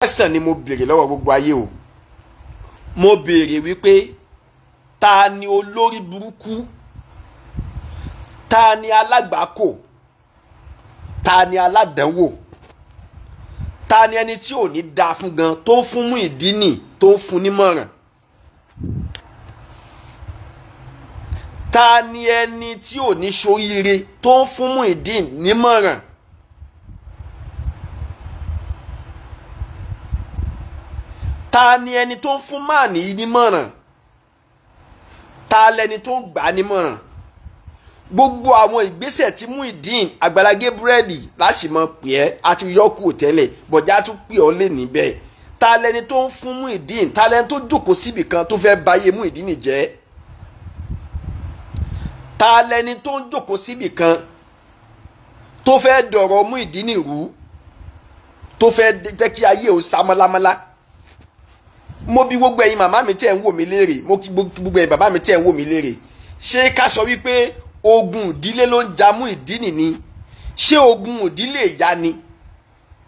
Question ni mo béèrè lọ́wọ́ gbogbo ayé o. Mo béèrè wípé ta ni olórí burúkú, ta ni alágbàákò, ta ni aládánwò, ta ni ẹni tí ò ní dáa fún gan tó ń fún Muyideen tó ń fún nímọ̀ràn, ta ni ẹni tí ò ní ṣoríire tó ń fún Muyideen nímọ̀ràn. Ta ni ẹni tó ń fún máàní yìí nímọ̀ràn, ta lẹni tó ń gbà á nímọ̀ràn. Gbogbo àwọn ìgbésẹ̀ tí Muyideen Àgbàlá Gabriel láṣìmọ̀ pè ẹ́ àti yọkù tẹ́lẹ̀ bọ̀já tún pè ọ́ lé níbẹ̀. Ta lẹni tó ń fún Muyideen, ta lẹni tó jókòó síbì kan tó fẹ́ bayé Muyideen jẹ́, ta lẹni tó ń jókòó síbì kan tó fẹ́ dọ̀rọ̀ Muyideen rú, tó fẹ́ jẹ́ kí ayé ò sá mọ́lámọ́lá. Mo bi gbogbo ẹ̀yin màmá mi tẹ́ ń wò mí léèrè, mo kí gbogbo ẹ̀yin bàbá mi tẹ́ ń wò mí léèrè, ṣé ká sọ wípé ogun ìdílé ló ń ja Muyideen ni? Ṣé ogun ìdílé ìyá ni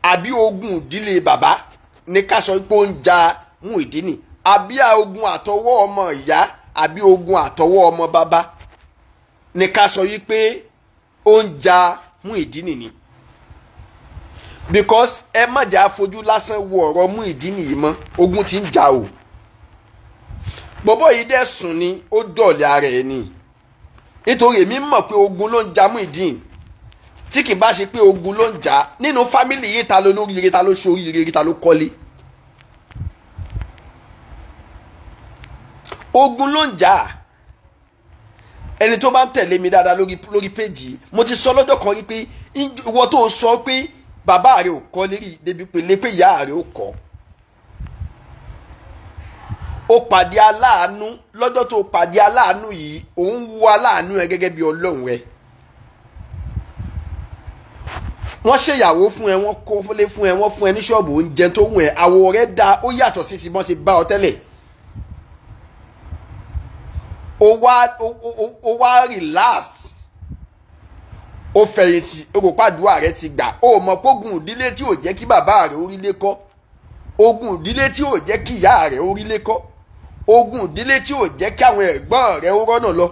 àbí ogun ìdílé bàbá ni ká sọ wípé ó ń ja Muyideen? Àbí ogun àtọwọ́ ọmọ ìyá àbí ogun àtọwọ́ ọmọ bàbá ni ká sọ wípé ó ń ja Muyideen ni? Because ẹ má jẹ́ àfojú lásán wo ọ̀rọ̀ Muyideen yìí mọ́, ogun ti ń jà o. Bọ̀bọ̀ yìí dẹ̀ sùn ni, ó dọ̀lẹ́ ara ẹ̀ ni. Nítorí èmi mọ̀ pé ogun ló ń ja Muyideen. Tí kì bá ṣe pé ogun ló ń jà nínú fámìlì yìí, ta ló lóríire, ta ló ṣoríire, ta ló kọ́lé. Ogun ló ń jà. Ẹni tó bá ń tẹ̀lé mi dáadáa lórí péjì, mo ti sọ lọ́jọ́ kan rí pé ìwọ tó sọ pé bàbá rẹ ò kọ́ lérí débi pé lé pé ìyá rẹ ò kọ́. Ó pàdé aláàánú, lọ́jọ́ tó pàdé aláàánú yìí, òun wo aláàánú ẹ gẹ́gẹ́ bí ọlọ́run rẹ. Wọ́n ṣèyàwó fún ẹ, wọ́n kó lé fún ẹ, wọ́n fún ẹ ní ṣọ́ọ̀bù oúnjẹ tó wù ẹ, àwọ̀ rẹ da, ó yàtọ̀ sí ti bọ́n ṣe bá ọ tẹ́lẹ̀. Ó wá relax, ó fẹ̀yìntì, ó rò pàdúrà rẹ ti gbà. Ó mọ̀ pé ogun ìdílé tí ò jẹ́ kí bàbá rẹ orílé kọ́, ogun ìdílé tí ò jẹ́ kí ìyá rẹ orílé kọ́, ogun ìdílé tí ò jẹ́ kí àwọn ẹ̀gbọ́n rẹ ó rọ́nà lọ,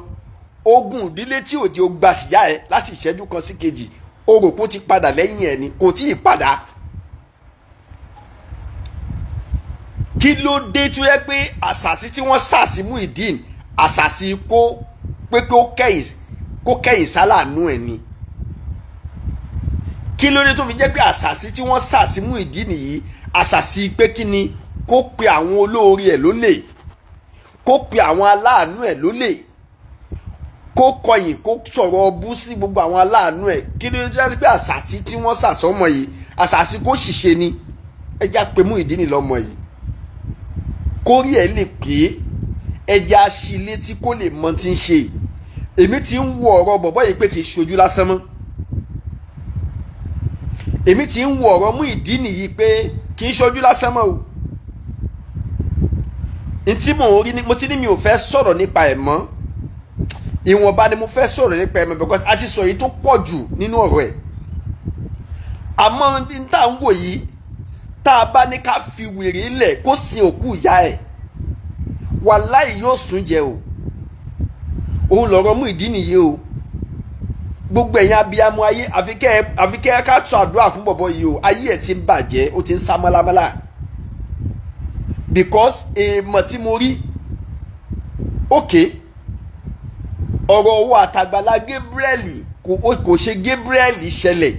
ogun ìdílé tí ò jẹ́ ó gba tìyá ẹ láti ìṣẹ́jú kan sí kejì, ó rò pé ó ti padà lẹ́yìn ẹ ni, kò tí ì padà. Kí ló dé tó yẹ pé àṣàsí tí wọ́n sàsí Muyideen, àṣàsí kó pé kó kẹ́yìn sálàánú ẹ̀ ni? Kí ló dé tó fi jẹ́ pé àṣàsí tí wọ́n sàsí Muyideen yìí, àṣàsí pé kí ni, kó pe àwọn olóore ẹ̀ lólè, kó pe àwọn aláàánú ẹ̀ lólè, kó kọyìn, kó sọ̀rọ̀ ọbú sí gbogbo àwọn aláàánú ẹ̀? Kí ló dé tó jẹ́ pé àṣàsí tí wọ́n sàsọ́mọ yìí, àṣàsí kó ṣìṣe ni? Ẹ já pé Muyideen lọ́mọ yìí, kórí ẹ̀ lè pé, ẹ já sí létí kó lè mọ tí ń ṣe. Èmi ti ń wo ọ̀rọ̀ bọ̀bọ́ yìí pé kì í ṣojú lásán mọ́. Èmi ti ń wo ọ̀rọ̀ Muyideen yìí pé kì í ṣojú lásán mọ́ o. Ntí mò ń rí ni mo ti ní mi ò fẹ́ sọ̀rọ̀ nípa ẹ̀ mọ́. Ìwọ̀nba ni mo fẹ́ sọ̀rọ̀ nípa ẹ̀ mọ́ because a ti sọ èyí tó pọ̀ jù nínú ọ̀rọ̀ ẹ̀. Àmọ́ n tá ń wò yìí, tá a bá ní ká fi wèrè lẹ̀ kó sin òkú ìyá ẹ̀, wàláì yóò sùn jẹ o. Òun lọ̀rọ̀ Muyideen yìí o. Gbogbo ẹ̀yin abiyamọ ayé, àfi kẹ́ ká sọ àdúrà fún bọ̀bọ̀ yìí o. Ayé ẹ̀ ti ń bàjẹ́, ó ti ń sá mọ́lámọ́lá. Because èèmọ̀ tí mo rí, okay, ọ̀rọ̀ owó àtàgbàlá Gabriel kò ṣe Gabriel ṣẹlẹ̀.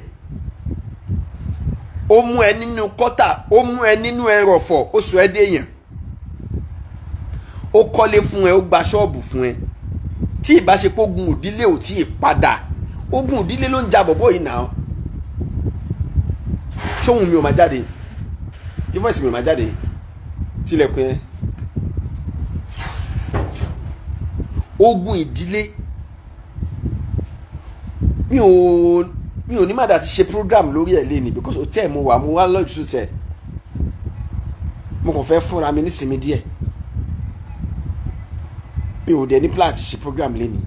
Ó mú ẹ nínú kọ́tà, ó mú ẹ nínú ẹrọ̀fọ̀, ó sọ ẹ́ déèyàn. Ó kọ́lé fún ẹ, ó gba ṣọ́ọ̀bù fún ẹ. Tí ìbáṣepọ̀ ogun ìdílé ò tí ì padà, ogun ìdílé ló ń ja bọ̀bọ̀ yìí náà. Ṣóhun mi ò máa jáde, kí voice mi ò máa jáde, tilẹ̀kùn yẹn. Ogun ìdílé, mi ò ní má dà ti ṣe program lórí ẹ̀ léni because hotel mo wà, mo wá lọ́jọ́ sẹ̀, mo kàn fẹ́ fúnra mi nísinmi díẹ̀. Mi ò dẹ̀ ní plan ti ṣe program léni,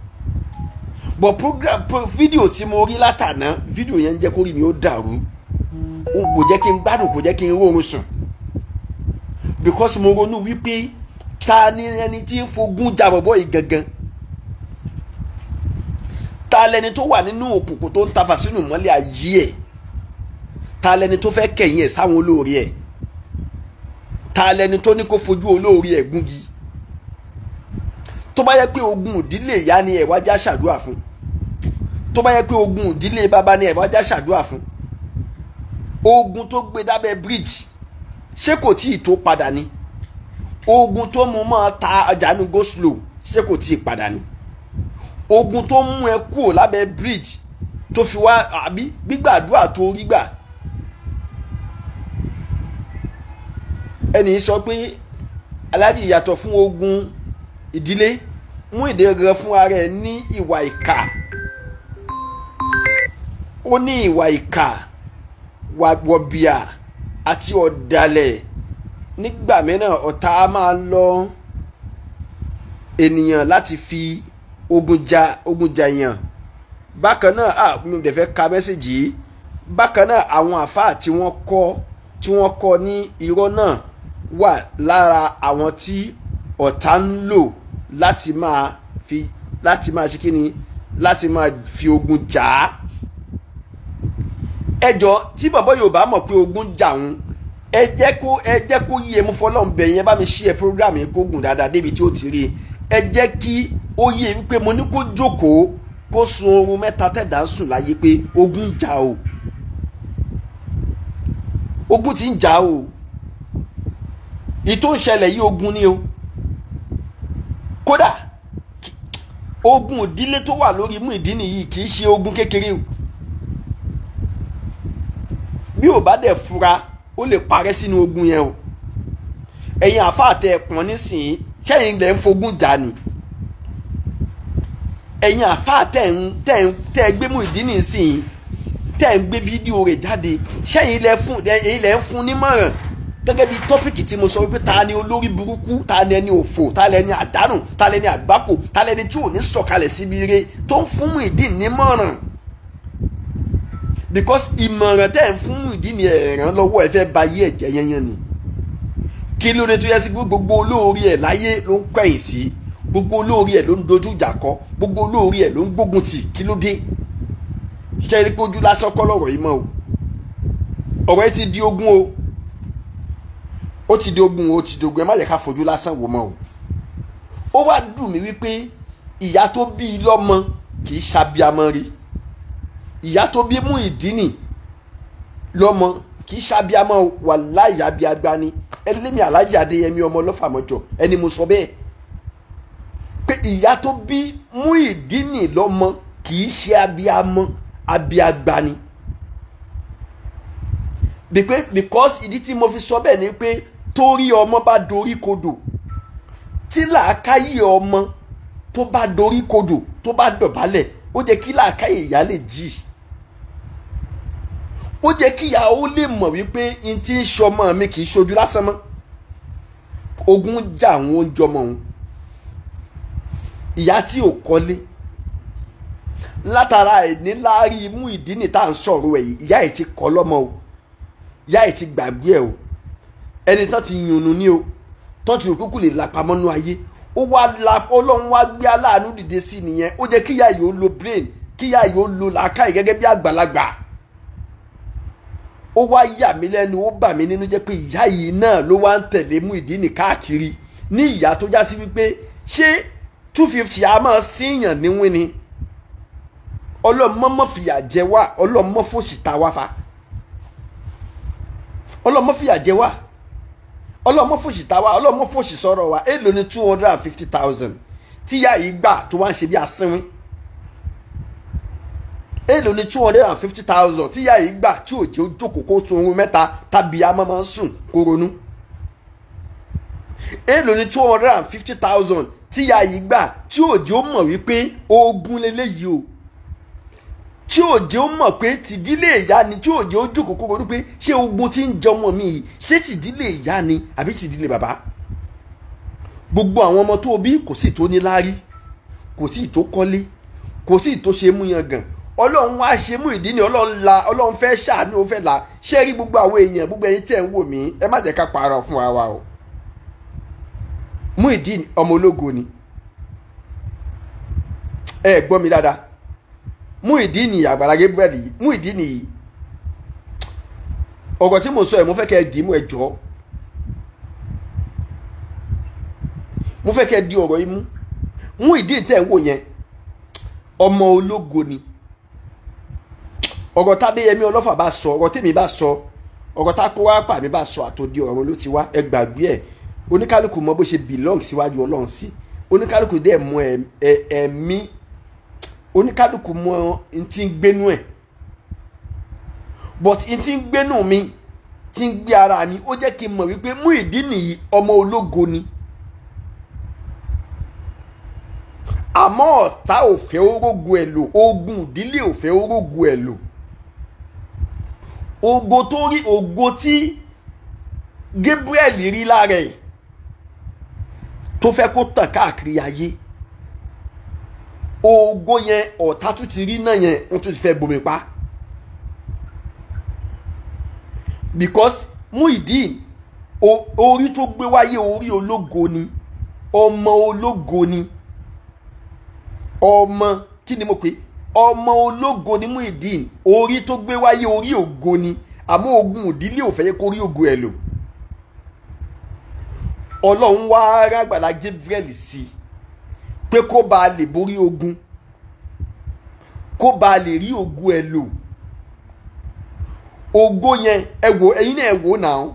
but program fídíò tí mo rí látàná, fídíò yẹn ń jẹ́ kórìí mi ó dàrú, kò jẹ́ kí n gbádùn, kò jẹ́ kí n rórun sùn. Because mo ronú wípé ta ni ẹni tí ń fogun jà bọ̀bọ̀ yìí gangan, ta lẹni tó wà nínú òkùnkùn tó ń tafà sínú ìmọ́lẹ̀ ayé ẹ̀, ta lẹni tó fẹ́ kẹ̀yìn ẹ̀ sáwọn olóore ẹ̀, ta lẹni tó ní kó fojú olóore ẹ̀ gúngi. Tó bá yẹ pé ogun ìdílé ìyá ni ẹ̀ wá já ṣàdúrà fún, tó bá yẹ pé ogun ìdílé bàbá ni ẹ̀ wá já ṣàdúrà fún, ogun tó gbé dábẹ́ bíríìjì ṣé kò tí ì tó padà ni? Ogun tó mú máa ta ọjà ní go slow ṣé kò tí ì padà ni? Ogun tó mú ẹ kúrò lábẹ́ bíríìjì tó fi wá àbí gbígbàdúrà tó rí gbà. Ẹnì sọ pé Alhaji yàtọ̀ fún ogun ìdílé, Muyideen gangan fún ara ẹ̀ ní ìwà ìkà, ó ní ìwà ìkà, wọ̀bìà àti ọ̀dàlẹ̀. Nígbà mìíràn ọ̀tá á máa lọ ènìyàn láti fi ogun jà èèyàn. Bákan náà mi ò dẹ̀ fẹ́ ka mẹ́sẹ̀jì yìí. Bákan náà àwọn àfáà tí wọ́n kọ́ ní irọ́ náà wà lára àwọn tí ọ̀tá ń lò láti máa ṣe kíni, láti máa fi ogun jà á. Ẹjọ́ tí bàbá Yorùbá mọ̀ pé ogun jà òun, ẹ jẹ́ kó yé mú fọlọ́n bẹ̀ yẹn, bá mi ṣí ẹ program yẹn kó gùn dáadáa débi tí ó ti rí i. Ẹ jẹ́ kí ó yé wípé mo ní kó jókòó kó sun oorun mẹ́ta tẹ̀dá ń sùn láyé pé ogun jà o, ogun ti ń jà o, ìtò ń ṣẹlẹ̀ yìí ogun ni o. Kódà ogun ìdílé tó wà lórí Muyideen yìí kì í ṣe ogun kékeré o. Bí ò bá dẹ̀ fura ó lè parẹ́ sínú ogun yẹn o. Ẹ̀yin àáfàá tẹ ẹ̀pọ̀n nísìnyí, ṣẹ́yìn lẹ̀ ń fogun jà ni? Ẹ̀yin àáfàá tẹ́ ẹ gbé Muyideen nísìnyí, tẹ́ ẹ ń gbé fídíò rẹ̀ jáde, ṣẹ́yìn lẹ̀ ń fún nímọ̀ràn? Gẹ́gẹ́ bí tọ́pìkì tí mo sọ wípé ta ni olórí burúkú, ta ni ẹni òfò, ta lẹni àdánù, ta lẹni àgbákò, ta lẹni tí ò ní sọ̀kalẹ̀ síbi ire tó ń fún Muyideen nímọ̀ràn. Because ìmọ̀ràn tẹ́ ẹ̀ ń fún Muyideen ní ẹ̀ràn lọ́wọ́ ẹ fẹ́ ba yé ẹ̀jẹ̀ yẹnyẹn ni. Kí ló dé tó yẹ sí gbogbo olóore ẹ̀ láyé ló ń kọ̀yìn sí, gbogbo olóore ẹ̀ ló ń dojú ìjà kọ, gbogbo olóore ẹ̀ ló ń gbógun tì, kí ló dé? Ṣé ẹ rí pé ojú lásán kọ́ lọ́rọ̀ yìí mọ́ o? Ọ̀rọ̀ yìí ti di ogun o, ó ti di ogun o, ó ti di ogun. Ẹ má yẹ ká fojú lásán wò mọ́ o. Ó wá dùn mí wípé ìyá tó bí i lọ́mọ kì í ṣàbíamọ rí. Ìyá tó bí Muyideen lọ́mọ kì í ṣàbíamọ, wàláhì àbíagbá ni. Ẹlẹ́mi Alhaji Adéyẹmí ọmọ Ọlọ́fàmọ́jọ ẹni mo sọ bẹ́ẹ̀ pé ìyá tó bí Muyideen lọ́mọ kì í ṣe abíamọ, abiagba ni. Because ìdí tí mo fi sọ bẹ́ẹ̀ ni pé torí ọmọ bá dorí kodò, tí làákàyè ọmọ tó bá dorí kodò tó bá dọ̀bálẹ̀, ó jẹ́ kí làákàyè ìyá lè jí, ó jẹ́ kí ìyá ó lè mọ̀ wípé n tí ń ṣọmọ mi kì í ṣojú lásán mọ́. Ogun jà àwọn oúnjẹ ọmọ òun. Ìyá tí ò kọ́lé látara ẹ̀ níláárí Muyideen tá à ń sọ̀rọ̀ ẹ̀ yìí, ìyá ẹ̀ ti kọ́ lọ́mọ o, ìyá ẹ̀ ti gbàgbé ẹ̀ o, ẹni tán ti yùnnú ní o, tán ti rò pé kò lè lapamọ́ nú ayé, ó wá la Ọlọ́run wá gbé aláàánú dìde sí nìyẹn. Ó jẹ́ kíyà yìí ó lo brain, kíyà yìí ó lo làákàyè gẹ́gẹ́ bí àgbàlagbà. Ó wá yà mí lẹ́nu, ó bà mí nínú jẹ́ pé ìyá yìí náà ló wá ń tẹ̀lé Muyideen káàkiri ní ìyá tó já sí wípé ṣé 250 a máa síyàn níwín ni. Ọlọ́run mọ́ fìyà jẹ wá, Ọlọ́run mọ́ fòṣì ta wá fa, Ọlọ́run mọ́ fìyà jẹ wá, Ọlọ́run mọ́ fòṣì ta wá, Ọlọ́run mọ́ fòṣì sọ̀rọ̀ wá. Èló ni 250,000 tí ìyá yìí gbà tó wá ń ṣe bí asínwín? Èló ni 250,000 tí ìyá yìí gbà tí ò jẹ́ ó jókòó kó sun oorun mẹ́ta tàbí a máa ń sùn kó ronú? Èló ni 250,000 tí ìyá yìí gbà tí ò jẹ́ ó mọ̀ wípé ogun leléyìí o, tí ò jẹ́ ó mọ̀ pé tìdílé ìyá ni, tí ò jẹ́ ó jókòó kó ronú pé ṣé ogun tí ń jẹ ọmọ mi yìí ṣé tìdílé ìyá ni àbí tìdílé bàbá? Gbogbo àwọn ọmọ tó bí kò sí tó níláárí, kò sí tó kọ́lé, kò sí tó ṣe mú yangàn. Ọlọ́run wá ṣe Muyideen, Ọlọ́run la, Ọlọ́run fẹ́ ṣàánú, ó fẹ́ là. Ṣé rí gbogbo àwọn èèyàn, gbogbo ẹ̀yin tí ẹ̀ ń wò mí, ẹ má jẹ́ ká parọ́ fún wa o. Muyideen ọmọ ológo ni. Ẹ gbọ́ mi dáadáa. Muyideen Àgbàlá Gabriel yìí, Muyideen yìí, ọ̀rọ̀ tí mo sọ ẹ̀, mo fẹ́ kẹ́ ẹ dì í mú, ẹ jọ̀ọ́. Mo fẹ́ kẹ́ ẹ di ọ̀rọ̀ yìí mú. Muyideen tẹ́ ẹ̀ ń wò yẹn, ọmọ ológo ni. Ọ̀rọ̀ tádéyẹmí ọlọ́fà bá sọ, ọ̀rọ̀ tèmi bá sọ, ọ̀rọ̀ tá kó wá pà mí bá sọ, àtòdì ọ̀run ló ti wá. Ẹ gbàgbé ẹ̀. Oníkálukú mọ bó ṣe belong síwájú Ọlọ́run sí. Oníkálukú dẹ̀ mọ ẹ̀mí. Oníkálukú mọ n tí ń gbénú ẹ̀. But n tí ń gbénú mi, tí ń gbé ara mi, ó jẹ́ kí n mọ̀ wípé Muyideen yìí ọmọ ológo ni. Àmọ́ ọ̀tá ò fẹ́ orógo ẹ̀ lò, ogun ìdílé ò fẹ́ orógo ẹ̀ lò. Ògo tó rí, ògo tí Gabriel rí lára ẹ̀ tó fẹ́ kó tàn káàkiri ayé, ògo yẹn ọ̀tá tún ti rí náà yẹn, wọ́n tún ti fẹ́ bomi pa. Because Muyideen, orí tó gbé wáyé, orí ológo ni, ọmọ ológo ni. Ọmọ kí ni mo pè? Ọmọ ológo ni Muyideen. Orí tó gbé wáyé, orí ògo ni. Àmọ́ ogun ìdílé ò fẹ́ kó rí ògo ẹ̀ lò. Ọlọ́run wá rán Àgbàlá Gabriel sí pé kó bá lè borí ogun, kó bá lè rí ògo ẹ̀ lò. Ògo yẹn, ẹ wò, ẹ̀yin náà ẹ wò náà.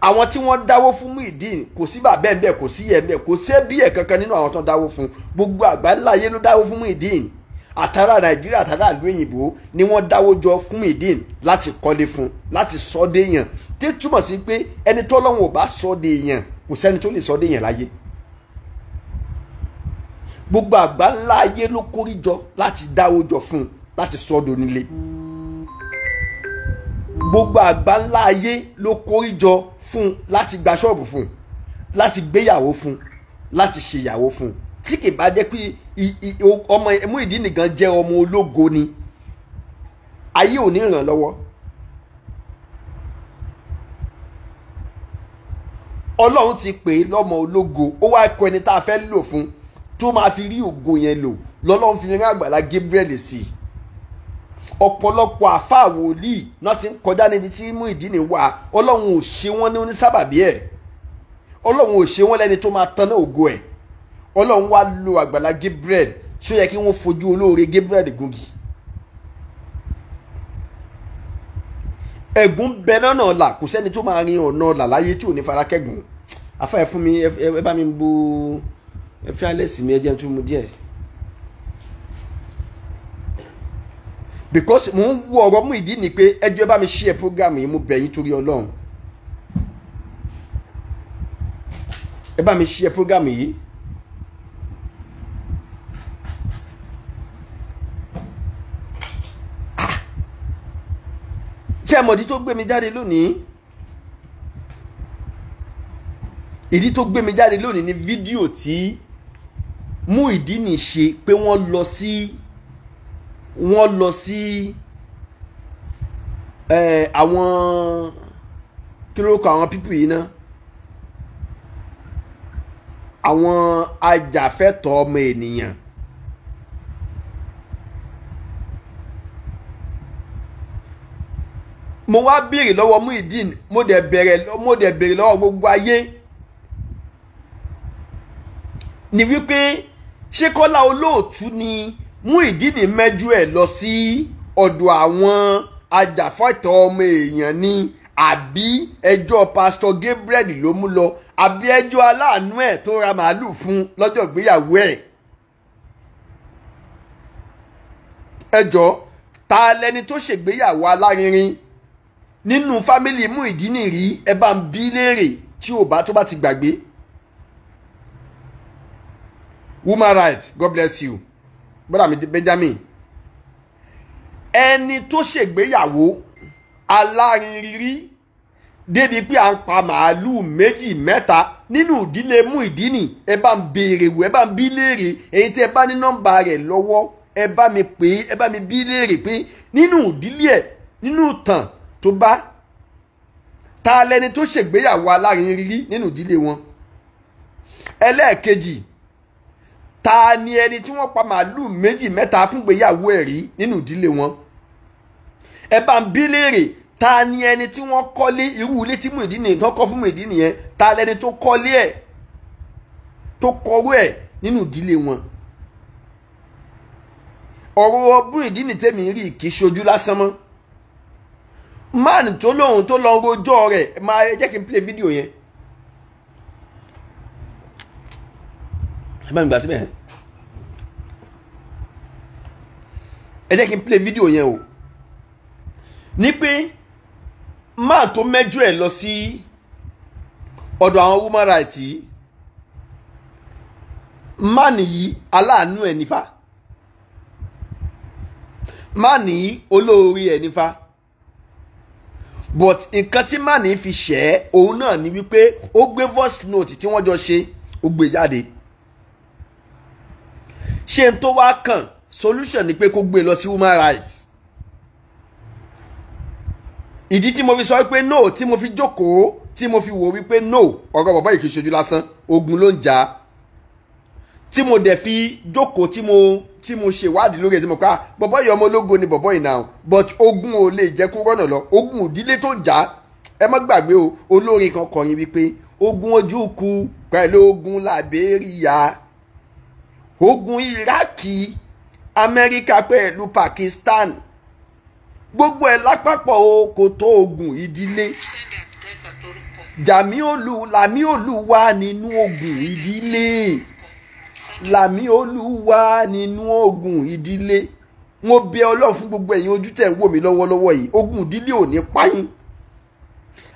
Àwọn tí wọ́n dáwó fún Muyideen, kò sí bàbá ẹ̀ ń bẹ̀, kò sí ẹ̀ ń bẹ̀, kò sí ẹbí ẹ̀ kankan nínú àwọn tó ń dáwó fún. Gbogbo àgbáláyé ló dáwó fún Muyideen. Àtàrà Nàìjíríà, àtàrà ìlú òyìnbó ni wọ́n dáwó jọ fún Muyideen láti kọ́lé fún, láti sọ dé èèyàn. Tí túmọ̀ sí pé ẹni tọ́lọ́run ò bá sọ dé èèyàn, kò sẹ́ni tó lè sọ dé èèyàn láyé. Gbogbo àgbáláyé ló kórí jọ láti dáwó jọ fún, láti sọ donílé. Gbogbo àgbáláyé ló kórí jọ fún láti gba ṣọ́ọ̀bù fún, láti gbéyàwó fún, láti ṣèyàwó fún. Tí kì bá jẹ́ pé ọmọ Muyideen nìkan jẹ́ ọmọ ológo ni, ayé ò ní ràn lọ́wọ́. Ọlọ́run ti pè é lọ́mọ ológo, ó wá kọ ẹni tá a fẹ́ lò fún tó máa fi rí ògo yẹn lò. Lọ́lọ́run fi rán Àgbàlá Gabriel sí i. Ọ̀pọ̀lọpọ̀ àfáà wòlíì náà ti ń kọjá níbi tí Muyideen wà. Ọlọ́run ò ṣe wọ́n ní onísábàbí ẹ̀. Ọlọ́run ò ṣe wọ́n lẹ́ni tó máa tanná ògo ẹ̀. Ọlọ́run wá lo Àgbàlá Gabriel. Ṣó yẹ kí wọ́n fojú olóore Gabriel gúngi? Ẹ̀gún bẹ lọ́nà ọ̀la, kò sẹ́ni tó máa rin ọ̀nà ọ̀la láyé tí ò ní fara kẹ́gùn. Àfáà ẹ fún mi, ẹ bá mi bu, ẹ fi alẹ́ sí mi, ẹ jẹ́ n tún mu díẹ̀. Because mo ń wo ọ̀rọ̀ Muyideen ni pé ẹ jọ̀ọ́ ẹ bá mi share program yìí, mo bẹ̀ yín torí Ọlọ́run. Ẹ bá mi share program yìí. Ṣé ẹ mọ̀ ìdí tó gbé mi jáde lónìí? Ìdí tó gbé mi jáde lónìí ni fídíò tí Muyideen ṣe pé wọ́n lọ sí àwọn kí ló kọ àwọn pípù yìí náà, àwọn ajàfẹ́tọ̀ọ́ ọmọ ènìyàn. Mo wá béèrè lọ́wọ́ Muyideen, mo dẹ̀ béèrè lọ́wọ́ gbogbo ayé ni wípé ṣé Kọ́lá Olóòtú ni Muyideen mẹ́jú ẹ̀ lọ sí ọ̀dọ̀ àwọn ajàfẹ́tọ̀ọ́ ọmọ èèyàn ni, àbí ẹjọ́ Pastor Gabriel ló mú lọ, àbí ẹjọ́ aláàánú ẹ̀ tó ra màálù fún lọ́jọ́ ìgbéyàwó ẹ̀? Ẹjọ́ ta lẹni tó ṣègbéyàwó alárinrin nínú fámìlì Muyideen rí? Ẹ bá ń bí léèrè tí ò bá tó bá ti gbàgbé. Woman right, God bless you. Brother mi Benjamin. Ẹni tó ṣègbéyàwó alárinrin rí débi pé à ń pa màálùú méjì mẹ́ta nínú ìdílé Muyideen, ẹ bá ń béèrè wò, ẹ bá ń bí léèrè. Èyí tí ẹ bá ní nọ́mbà rẹ̀ lọ́wọ́, ẹ bá mi pè é, ẹ bá mi bí léèrè pé nínú ìdílé ẹ̀, nínú ìtàn tó bá, ta lẹni tó ṣègbéyàwó alárinrin rí nínú ìdílé wọn? Ẹlẹ́ẹ̀kejì, ta ni ẹni tí wọ́n pa màálù méjì mẹ́ta fún ìgbéyàwó ẹ̀ rí nínú ìdílé wọn? Ẹ bá ń bí léèrè, ta ni ẹni tí wọ́n kọ́lé irú ilé tí Muyideen tó kọ́ fún Muyideen yẹn, ta lẹni tó kọ́lé ẹ̀ tó kọ́rú ẹ̀ nínú ìdílé wọn? Ọ̀rọ̀ Muyideen tèmi rí kì í ṣojú lásán mọ́. Man tó lóhun tó lọ rojọ́ rẹ̀, máa jẹ́ kí n play video yẹn. Ẹ bá mi gbà síbẹ̀. Ẹ jẹ́ kí n play video yẹn o. Ní pé máa tó mẹ́jọ ẹ̀ lọ sí ọ̀dọ̀ àwọn woman rights yìí, man yìí aláàánú ẹ̀ nífà, man yìí olóore ẹ̀ nífà, but nǹkan tí man yìí fi ṣẹ́ ẹ́ òun náà ni wípé ó gbé voice note tí wọ́n jọ ṣe, ó gbé jáde. Ṣé n tó wá kàn solution ni pé kó gbé lọ sí woman rights. Ìdí tí mo fi sọ pé no, tí mo fi jókòó, tí mo fi wò wípé no, ọ̀rọ̀ bàbá yìí kì í ṣojú lásán, ogun ló ń jà. Tí mo dẹ̀ fi jókòó, tí mo ṣe ìwádìí lórí ẹ̀, tí mo kọ́ bàbá yìí ọmọ ológo ni bàbá yìí náà, but ogun ò lè jẹ́ kó rọ́nà lọ, ogun ìdílé tó ń jà. Ẹ má gbàgbé o, olórin kan kọrin wípé ogun Ojukwu pẹ̀lú ogun Liberia, ogun Iraki, Amẹ́ríkà pẹ̀lú Pakistan, gbogbo ẹ̀ lápapọ̀ o kò tó ogun ìdílé. Jàmíolú Làmíolú wà nínú ogun ìdílé, Làmíolú wà nínú ogun ìdílé. Mo bẹ̀ Ọlọ́run fún gbogbo ẹ̀yin ojú tẹ̀ ń wò mí lọ́wọ́lọ́wọ́ yìí, ogun ìdílé ò ní pa yín,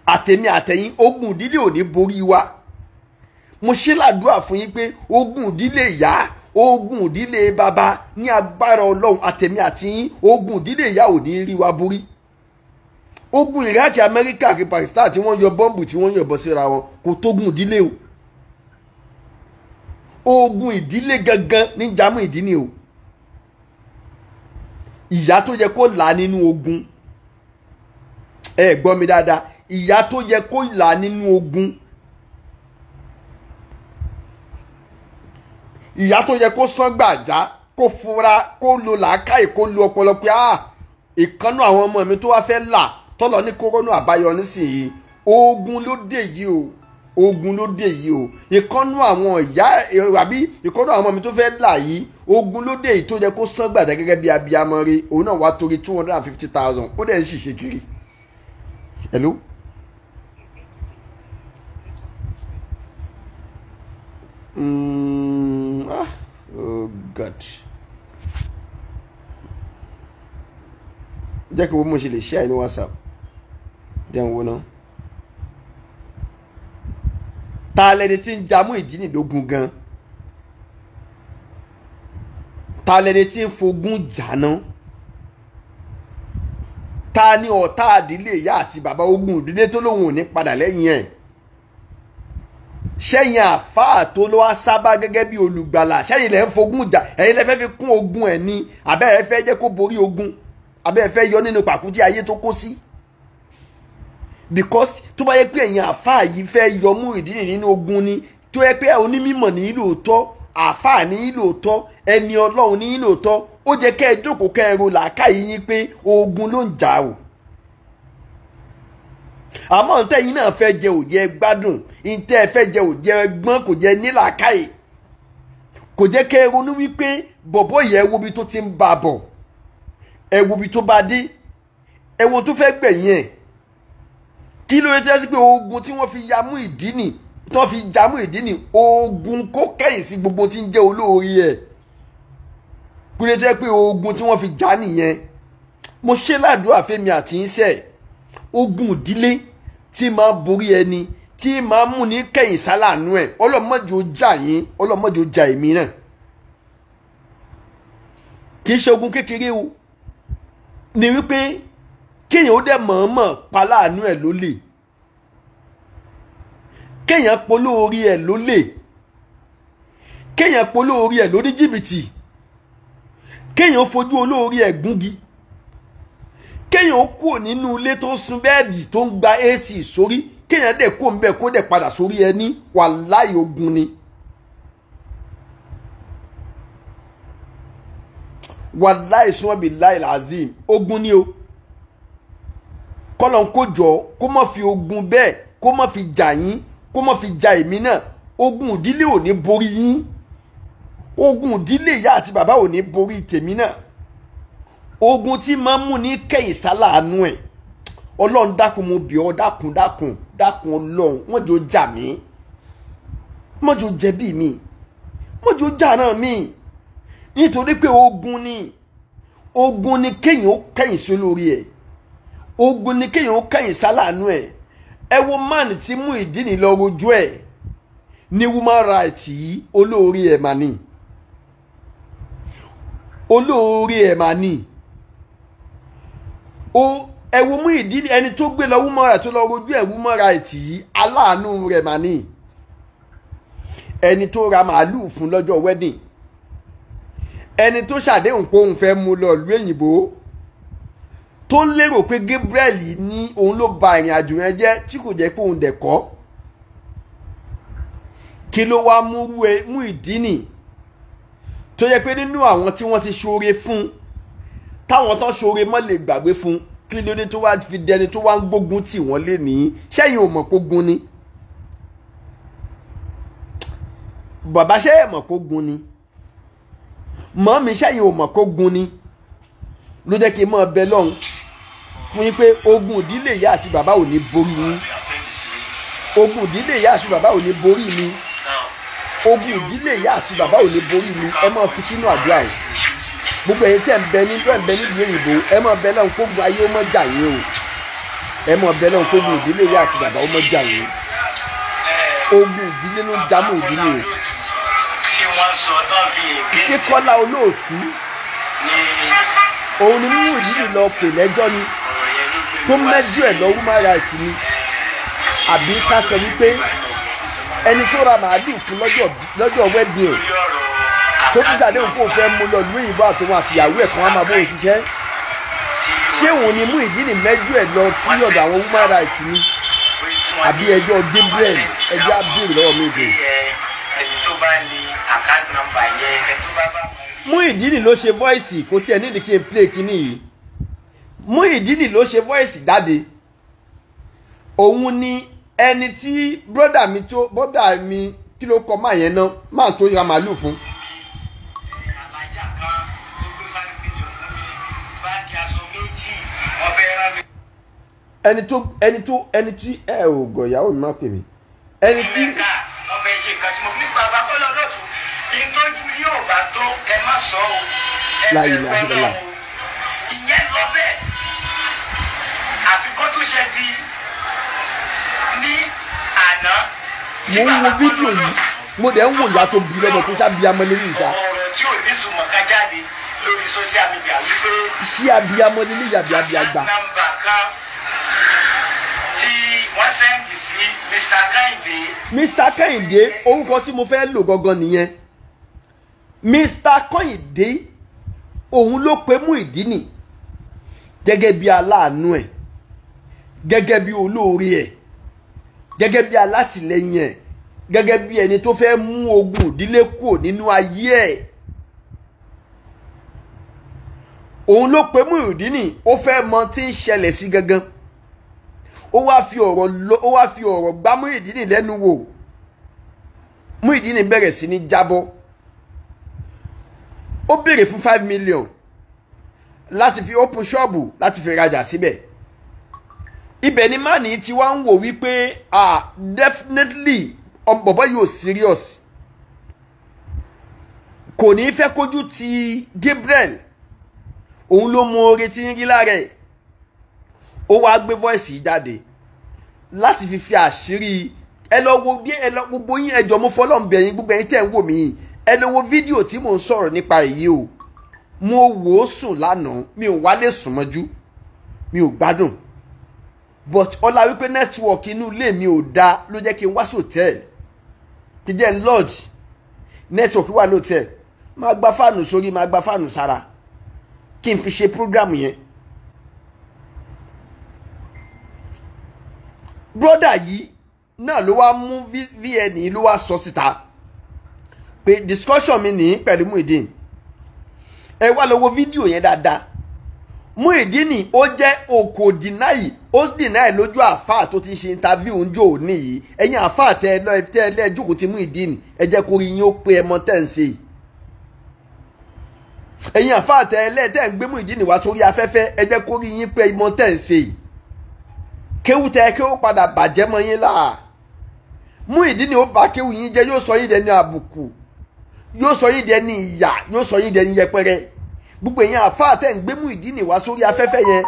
àtẹ̀mí àtẹ̀yìn, ogun ìdílé ò ní borí wa. Mo ṣe làdúrà fún yín pé ogun ìdílé ìyá, ogun ìdílé bàbá, ní agbára Ọlọ́run àtẹ̀mí àti yín, ogun ìdílé ìyá ò ní rí wa borí. Ogun Iraq, Amẹ́ríkà àti Pakistan tí wọ́n yọ bọ́ǹbù tí wọ́n yọ̀bọ síra wọn kò tógun ìdílé o. Ogun ìdílé gangan ní jamu ìdí ni o. Ìyá tó yẹ kó là nínú ogun, ẹ gbọ́ mi dáadáa, ìyá tó yẹ kó là nínú ogun, ìyá tó yẹ kó sán gbàjá, kó fura, kó lo làákàyè, kó lo ọpọlọ pé ah, ìkànnú àwọn ọmọ mi tó wá fẹ́ là tọ́lọ ní kórónà àbáyọ nísìnyí, ogun ló dé yìí o, ogun ló dé yìí o. Ìkànnú àwọn ìyá àbí ìkànnú àwọn ọmọ mi tó fẹ́ là yìí, ogun ló dé yìí tó yẹ kó sán gbàjá gẹ́gẹ́ bí abiyamọ rẹ̀, òun náà wá torí 250,000, ó dẹ̀ ń ṣìṣe kiri. Hello? Oh God. Jẹ́ kí wọ́n mọ̀ ṣe lè share ní WhatsApp. Jẹ́ ń wo náà. Ta lẹni tí ń ja Muyideen lógun gan? Ta lẹni tí ń fogun jà náà? Ta ni ọ̀tá àdílé ìyá àti bàbá ogun ìdílé tó lóun ò ní padà lẹ́yìn ẹ̀? Ṣẹ́yìn àfáà tó ló wá sábà gẹ́gẹ́ bí olùgbàlà, ṣẹ́yìn lẹ́ ń fogun jà, ẹ̀yin lẹ́ fẹ́ fi kún ogun ẹ̀ ni, àbẹ́ ẹ fẹ́ jẹ́ kó borí ogun, àbẹ́ ẹ fẹ́ yọ nínú pàkúté ayé tó kó sí? Because tó bá yẹ pé ẹ̀yin àfáà yìí fẹ́ yọ Muyideen nínú ogun ni, tó yẹ pé onímọ̀ ní lóòótọ́, àfáà ní lóòótọ́, ẹni Ọlọ́run ní lóòótọ́, ó jẹ́ kẹ́ ẹ jókòó kẹ́ ẹ ro làákàyè yín pé ogun ló ń jà o. Àmọ́ ntẹ́ yín náà fẹ́ jẹ òjẹ́ gbádùn, ntẹ́ fẹ́ jẹ òjẹ́ gbọ́n, kò jẹ́ nílàákàyè, kò jẹ́ kẹ́ ẹ ronú wípé bọ̀bọ̀ yẹ wo bí tó ti ń bá bọ̀, ẹ wo bí tó bá dé, ẹ wo tó fẹ́ gbẹ̀yìn ẹ̀. Kí ló dé tí wọ́n sì pé ogun tí wọ́n fi ya Muyideen, tí wọ́n fi ja Muyideen, ogun kó kẹ́yìn sí gbogbo tí ń jẹ́ olóore ẹ̀. Kí ló dé tí wọ́n pé ogun tí wọ́n fi já nìyẹn? Mo ṣe ládùúrà fẹ́mi àti ìṣe, ogun ìdílé tí máa borí ẹni, tí máa mú ní kẹ́yìn sálànú ẹ̀, ọlọ́mọdé ó jà yín, ọlọ́mọdé ó jà èmi náà. Kì í ṣe ogun kékeré o, ni wípé kéèyàn ó dẹ̀ mọ̀ọ́mọ̀ pa láàánú ẹ̀ lólè, kéèyàn polóorí ẹ̀ lólè, kéèyàn polóorí ẹ̀ lóní jìbìtì, kéèyàn fojú olóorí ẹ̀ gúngi, kéèyàn kúrò nínú ilé tó ń sun bẹ́ẹ̀dì tó ń gba AC sórí, kéèyàn dẹ̀ kó ń bẹ̀ kó dẹ̀ padà sórí ẹni, wàláhì ogun ni. Wàláì sùnwọ̀n láì làzim, ogun ni o. Kọ́lọ̀ ń kó jọ kó má fi ogun bẹ́ẹ̀, kó má fi jà yín, kó má fi jà èmi náà. Ogun ìdílé ò ní borí yín, ogun ìdílé ìyá àti bàbá ò ní borí tèmi náà. Ogun tí máa ń mú ní kẹ́yìn sáláàánú ẹ̀, Ọlọ́run dákun mo bì ọ́, dákun dákun dákun Ọlọ́run, wọ́n jò jà mí, wọ́n jò jẹ̀bi mi, wọ́n jò jà náà mi. Nítorí pé ogun ni, ogun ni kéyìn ó kẹ́yìn sí olórí ẹ̀, ogun ni kéyìn ó kẹ́yìn sáláàánú ẹ̀. Ẹ wo man tí Muyideen lọ rojú ẹ̀ ní human rights yìí, olórí ẹ̀ mà ní, olórí ẹ̀ mà ní. O ẹ wo Muyideen, ẹni tó gbé lọ human rights tó lọ rojú ẹ̀ human rights yìí, aláàánú rẹ̀ mà ní. Ẹni tó ra màálùú fún lọ́jọ́ wedding, ẹni tó ṣàdéhùn pé òun fẹ́ mú lọ ìlú òyìnbó, tó ń lérò pé Gabriel ní òun ló ba ìrìn àjò yẹn jẹ́, tí kò jẹ́ pé òun dẹ̀ kọ́. Kí ló wá mú Muyideen tó yẹ pé nínú àwọn tí wọ́n ti ṣoore fún, táwọn tán ṣoore mọ́ lè gbàgbé fún, kí ló dé tó wá fi dẹni tó wá ń gbógun tì wọ́n lé ní? Ṣẹ́yìn ò mọ̀ pé ogun ni? Bàbá ṣé ẹ̀ mọ̀ pé ogun ni? Màmí ṣẹ́yìn ò mọ̀ pé ogun ni? Ló jẹ́ kí n máa bẹ lọ́hùn fún yín pé ogun ìdílé ìyá àti bàbá ò ní borí yín, ogun ìdílé ìyá àti bàbá ò ní borí mi, ogun ìdílé ìyá àti bàbá ò ní borí mi. Ẹ máa fi sínú àdúrà o. Gbogbo ẹ̀yin tẹ́ ń bẹ nílùú òyìnbó, ẹ máa bẹ lọ́hùn kógun ayé ó má jà yín o. Ẹ máa bẹ lọ́hùn kógun ìdílé ìyá àti bàbá ó má jà yín. Ogun ìdílé ló ń jamú ìdílé o. Ṣé Kọ́lá Olóòtú òun ni Muyideen lọ pè lẹ́jọ́ ni tó mẹ́jọ ẹ̀ lọ human rights ni? Àbí ká sọ wípé ẹni tó ra màálù fún lọ́jọ́ wedding ẹ̀, tó tún ṣàdéhùn kó fẹ́ mú lọ ìlú òyìnbó àtòun àtìyàwó ẹ̀ kan wá máa bóun ṣiṣẹ́, ṣé òun ni Muyideen mẹ́jọ ẹ̀ lọ sí ọ̀dọ̀ àwọn human rights ni? Àbí ẹjọ́ Gabriel, ẹjọ́ abéèrè lọ́wọ́ méje. Muyideen ló ṣe voice, kò tiẹ̀ nídìí kí n play kíní yìí. Muyideen ló ṣe voice jáde. Òun ni ẹni tí brọ́dà mi kí ló kọ máa yẹn náà, máa tó ra màálù fún. Ẹni tí ẹ ò gọ̀ ìyàwó mi máa pè mí. Ẹni tí. Láyé láyé. Ìyẹn lọ bẹ́ẹ̀, àfikún tó ṣe di ní àná. Mo ń wo fídíò yìí, mo dẹ̀ ń wò ìyá tó bí lọ́mọ tó ṣá bí amọ̀lé yìí sá. Ọ̀rọ̀ tí ò ní ìtumọ̀ ká jáde lórí social media wípé. Ṣé abiyamọ nílé ìyàbí abiyagba? Nọ́mbà kan tí wọ́n sẹ́ndì sí Mr. Kehinde. Mr. Kehinde, orúkọ tí mo fẹ́ lò gangan nìyẹn. Mr. Kehinde òun ló pe Muyideen gẹ́gẹ́ bí aláàánú ẹ̀, gẹ́gẹ́ bí olóore ẹ̀, gẹ́gẹ́ bí alátìlẹ́yìn ẹ̀, gẹ́gẹ́ bí ẹni tó fẹ́ mú ogun ìdílé kúrò nínú ayé ẹ̀. Òun ló pe Muyideen, ó fẹ́ mọ tí ń ṣẹlẹ̀ sí gangan. Ó wá fi ọ̀rọ̀ gbá Muyideen lẹ́nu wò. Muyideen bẹ̀rẹ̀ sí ní jábọ́. Ó béèrè fún 5 million láti fi open ṣọ́ọ̀bù láti fi rajà síbẹ̀. Ibẹ̀ ni mánì tí wá ń wò wípé ah definitely bọ̀bọ̀ yóò serious, kò ní fẹ́ kójú ti Gabriel. Òun ló mú oore tí ń rí lára ẹ̀. Ó wá gbé voice yìí jáde láti fi àṣírí. Ẹ lọ wo bí ẹ lọ gbogbo yín, ẹjọ́ mo fọlọ́n bẹ̀ yín, gbogbo ẹ̀yin tẹ̀ ń wò mí, ẹ lọ wo fídíò tí mò ń sọ̀rọ̀ nípa èyí o. Mo wò ó sùn lánàá, mi ò wálé sùn mọ́jú, mi ò gbádùn, but ọlá wípé nẹ́tíwọ̀kì inú ilé mi ò dáa ló jẹ́ kí n wá sí hòtẹ́ẹ̀lì, kí jẹ́ lodge, nẹ́tíwọ̀kì wà lótẹ́ẹ̀lì, máa gba fáànù sórí, máa gba fáànù sára kí n fi ṣe program yẹn. Brọ́dà yìí náà ló wá mú VN ló wá sọ síta pé discussion mi ní pẹ̀lú Muyideen. Ẹ wá lọ wo fídíò yẹn dáadáa. Muyideen ó jẹ́ òkò deny, ó deny lójú àáfàá tó ti ń ṣe interview ń jò ní yìí. Ẹ̀yin àáfàá tẹ ẹ lọ tẹ ẹ lẹ́ẹ̀jókòó ti Muyideen, ẹ jẹ́ kó rí yín ó pé ẹ mọ tẹ́ ń ṣe yìí. Ẹ̀yin àáfàá tẹ ẹ lẹ́ẹ̀ tẹ́ ń gbé Muyideen wá sórí afẹ́fẹ́, ẹ jẹ́ kó rí yín pé ẹ mọ tẹ́ ń ṣe yìí. Kéwú tẹ kéwú padà bàjẹ́ mọ́ yín láà. Muyideen ó bá kéwú yín jẹ́, yóò sọ yín dẹni àbùkù, yóò sọ yín dẹni ìyà, yóò sọ yín dẹni yẹpẹrẹ. Gbogbo èèyàn àfáà tẹ́ ń gbé Muyideen wá sórí afẹ́fẹ́ yẹn,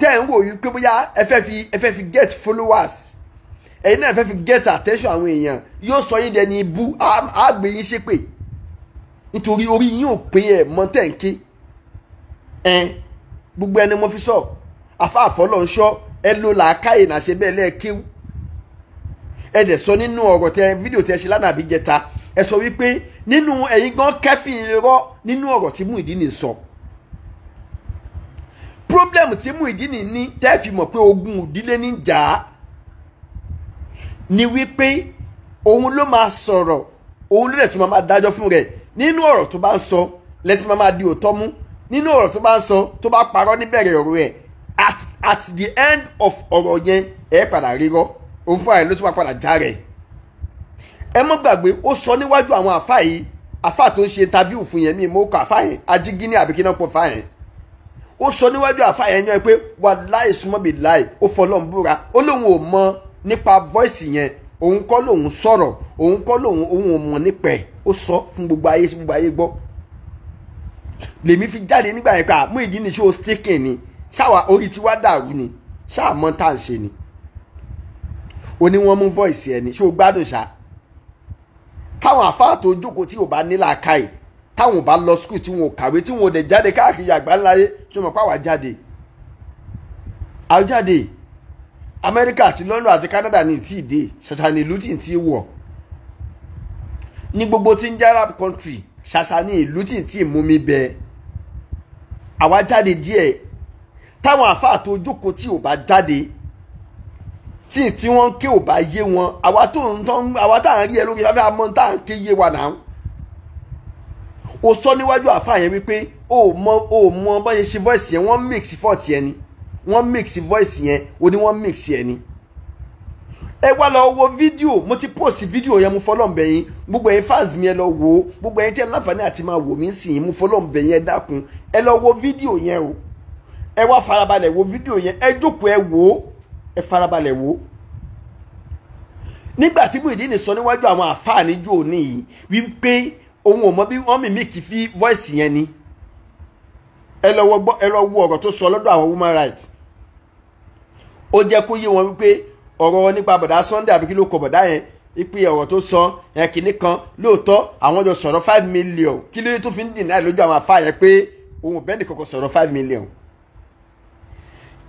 tẹ́ ń wò yí pé bóyá ẹ fẹ́ fi get followers, ẹ̀yin náà ẹ fẹ́ fi get attention àwọn èèyàn, yóò sọ yín dẹni ibú, á gbé yín ṣépè, nítorí orí yín ò pé, ẹ̀ mọ́ tẹ̀ ń ké. Ẹ gbogbo ẹni mo fi sọ àfáà fọlọ́ ń ṣọ́, ẹ ló làákàyè náà ṣe bẹ́ẹ̀ lẹ́ẹ̀kéwú. Ẹ dẹ̀ sọ nínú ọ̀rọ̀ tẹ fídíò tẹ ṣe lánàá àbí jẹta, ẹ sọ wípé nínú ẹ̀yin gan kẹ́fìn irọ́ nínú ọ̀rọ̀ tí Muyideen sọ. Problem tí Muyideen ní tẹ́ fi mọ̀ pé ogun ìdílé ní jà á ni wípé òun ló máa sọ̀rọ̀, òun ló dẹ̀ tún máa dájọ́ fún rẹ̀. Nínú ọ̀rọ̀ tó bá ń sọ lẹ́tí máa di òótọ́ mú. Nínú ọ̀rọ̀ tó bá ń sọ, tó bá parọ́ níbẹ̀rẹ̀ ọ̀rọ̀ ẹ̀, at the end of ọ̀rọ̀ yẹn, ẹ̀ padà rírọ́ òun fúnra ẹ̀ ló tún wá padà já rẹ̀. Ẹ mọ́ gbàgbé, ó sọ níwájú àwọn àfáà yìí, àfáà tó ń ṣe interview fún yẹn, mi mọ́ kọ àfáà yẹn, ajígínní àbí kí náà pọ̀ fáà yẹn. Ó sọ níwájú àfáà yẹn yẹn pé wàláì súnmọ́ bí láì, ó fọlọ́n búra, ó lóun ò mọ nípa voice yẹn, òun kọ́ lòun sọ̀rọ̀, òun kọ́ lòun, òun ò mọ̀ nípa ẹ̀. Ó sọ fún gbogbo ayé, sí gbogbo ayé gbọ́. Lèmi fi jáde nígbà yẹn pé à Muyideen ní ṣó sticking ni, ṣáwa orí tí wá dàrú ni, ṣáà mọ́ tá à ń ṣe ni. Ó ní wọ́n mú voice ẹ̀ ní ṣó gbádùn ṣá. Táwọn àfáà tó jókòó tí ò bá ní làákàyè, táwọn ò bá lọ school, tí wọn ò kàwé, tí wọn ò dẹ̀ jáde káàkiri àgbáńláyé, tí wọn mọ̀ pé àwa jáde, àwọn jáde Amẹ́ríkà àti London àti Canada ní tí ì dé, ṣàṣà ní ìlú tí ì tí wọ̀ ní gbogbo tí ń jẹ́ Arab country, ṣàṣà ní ìlú tí ì tí mú mi bẹ. Àwa jáde díẹ̀. Táwọn àfáà tó jókòó tí ò bá jáde, tí wọ́n ń ké ò bá yé wọn, àwa tó ń tán, àwa tá à ń rí ẹ lórí afẹ́fẹ́, àmọ́ tá à ń ké yé wa náà. O sọ níwájú àfáà yẹn wípé o mọ bá ṣe ṣe voice yẹn, wọ́n mix voice yẹn ni, wọ́n mix voice yẹn, o ní wọ́n mix yẹn ni. Ẹ wá lọ wo fídíò, mo ti post fídíò yẹn, mo fọlọ́ǹbẹ̀ yín, gbogbo ẹ̀yin fans mi, ẹ lọ wò ó. Gbogbo ẹ̀yin tí ẹ láǹfààní àti máa wò mí sìn, mo fọlọ́ǹbẹ̀ yín, ẹ dákun, ẹ lọ wo fídíò yẹn o. Ẹ wá farabalẹ̀ wo fídíò yẹn, ẹ jókòó, ẹ wò ó, ẹ farabalẹ̀ wò ó. Nígbà tí Muyideen sọ níwájú àwọn àfáà níjó òní yìí wípé òun ò mọ bí wọ́n mimic fi voice yẹn ni, ẹ lọ wo gbọ́, ẹ lọ wo ọ̀rọ̀ tó sọ lọ́dọ̀ àwọn human rights. Ó jẹ́ kó yé wọn wípé ọ̀rọ̀ nípa bọ̀dá Sunday àbí kí ló kọ bọ̀dá yẹn, wípé ọ̀rọ̀ tó sọ ẹ̀ kìíní kan, lóòótọ́ àwọn jọ sọ̀rọ̀ 5 million. Kí ló dé tó fi ń deny lójú àwọn àfáà yẹn pé òun ò bẹ́ẹ̀ nìkan kan sọ̀rọ̀ 5 million?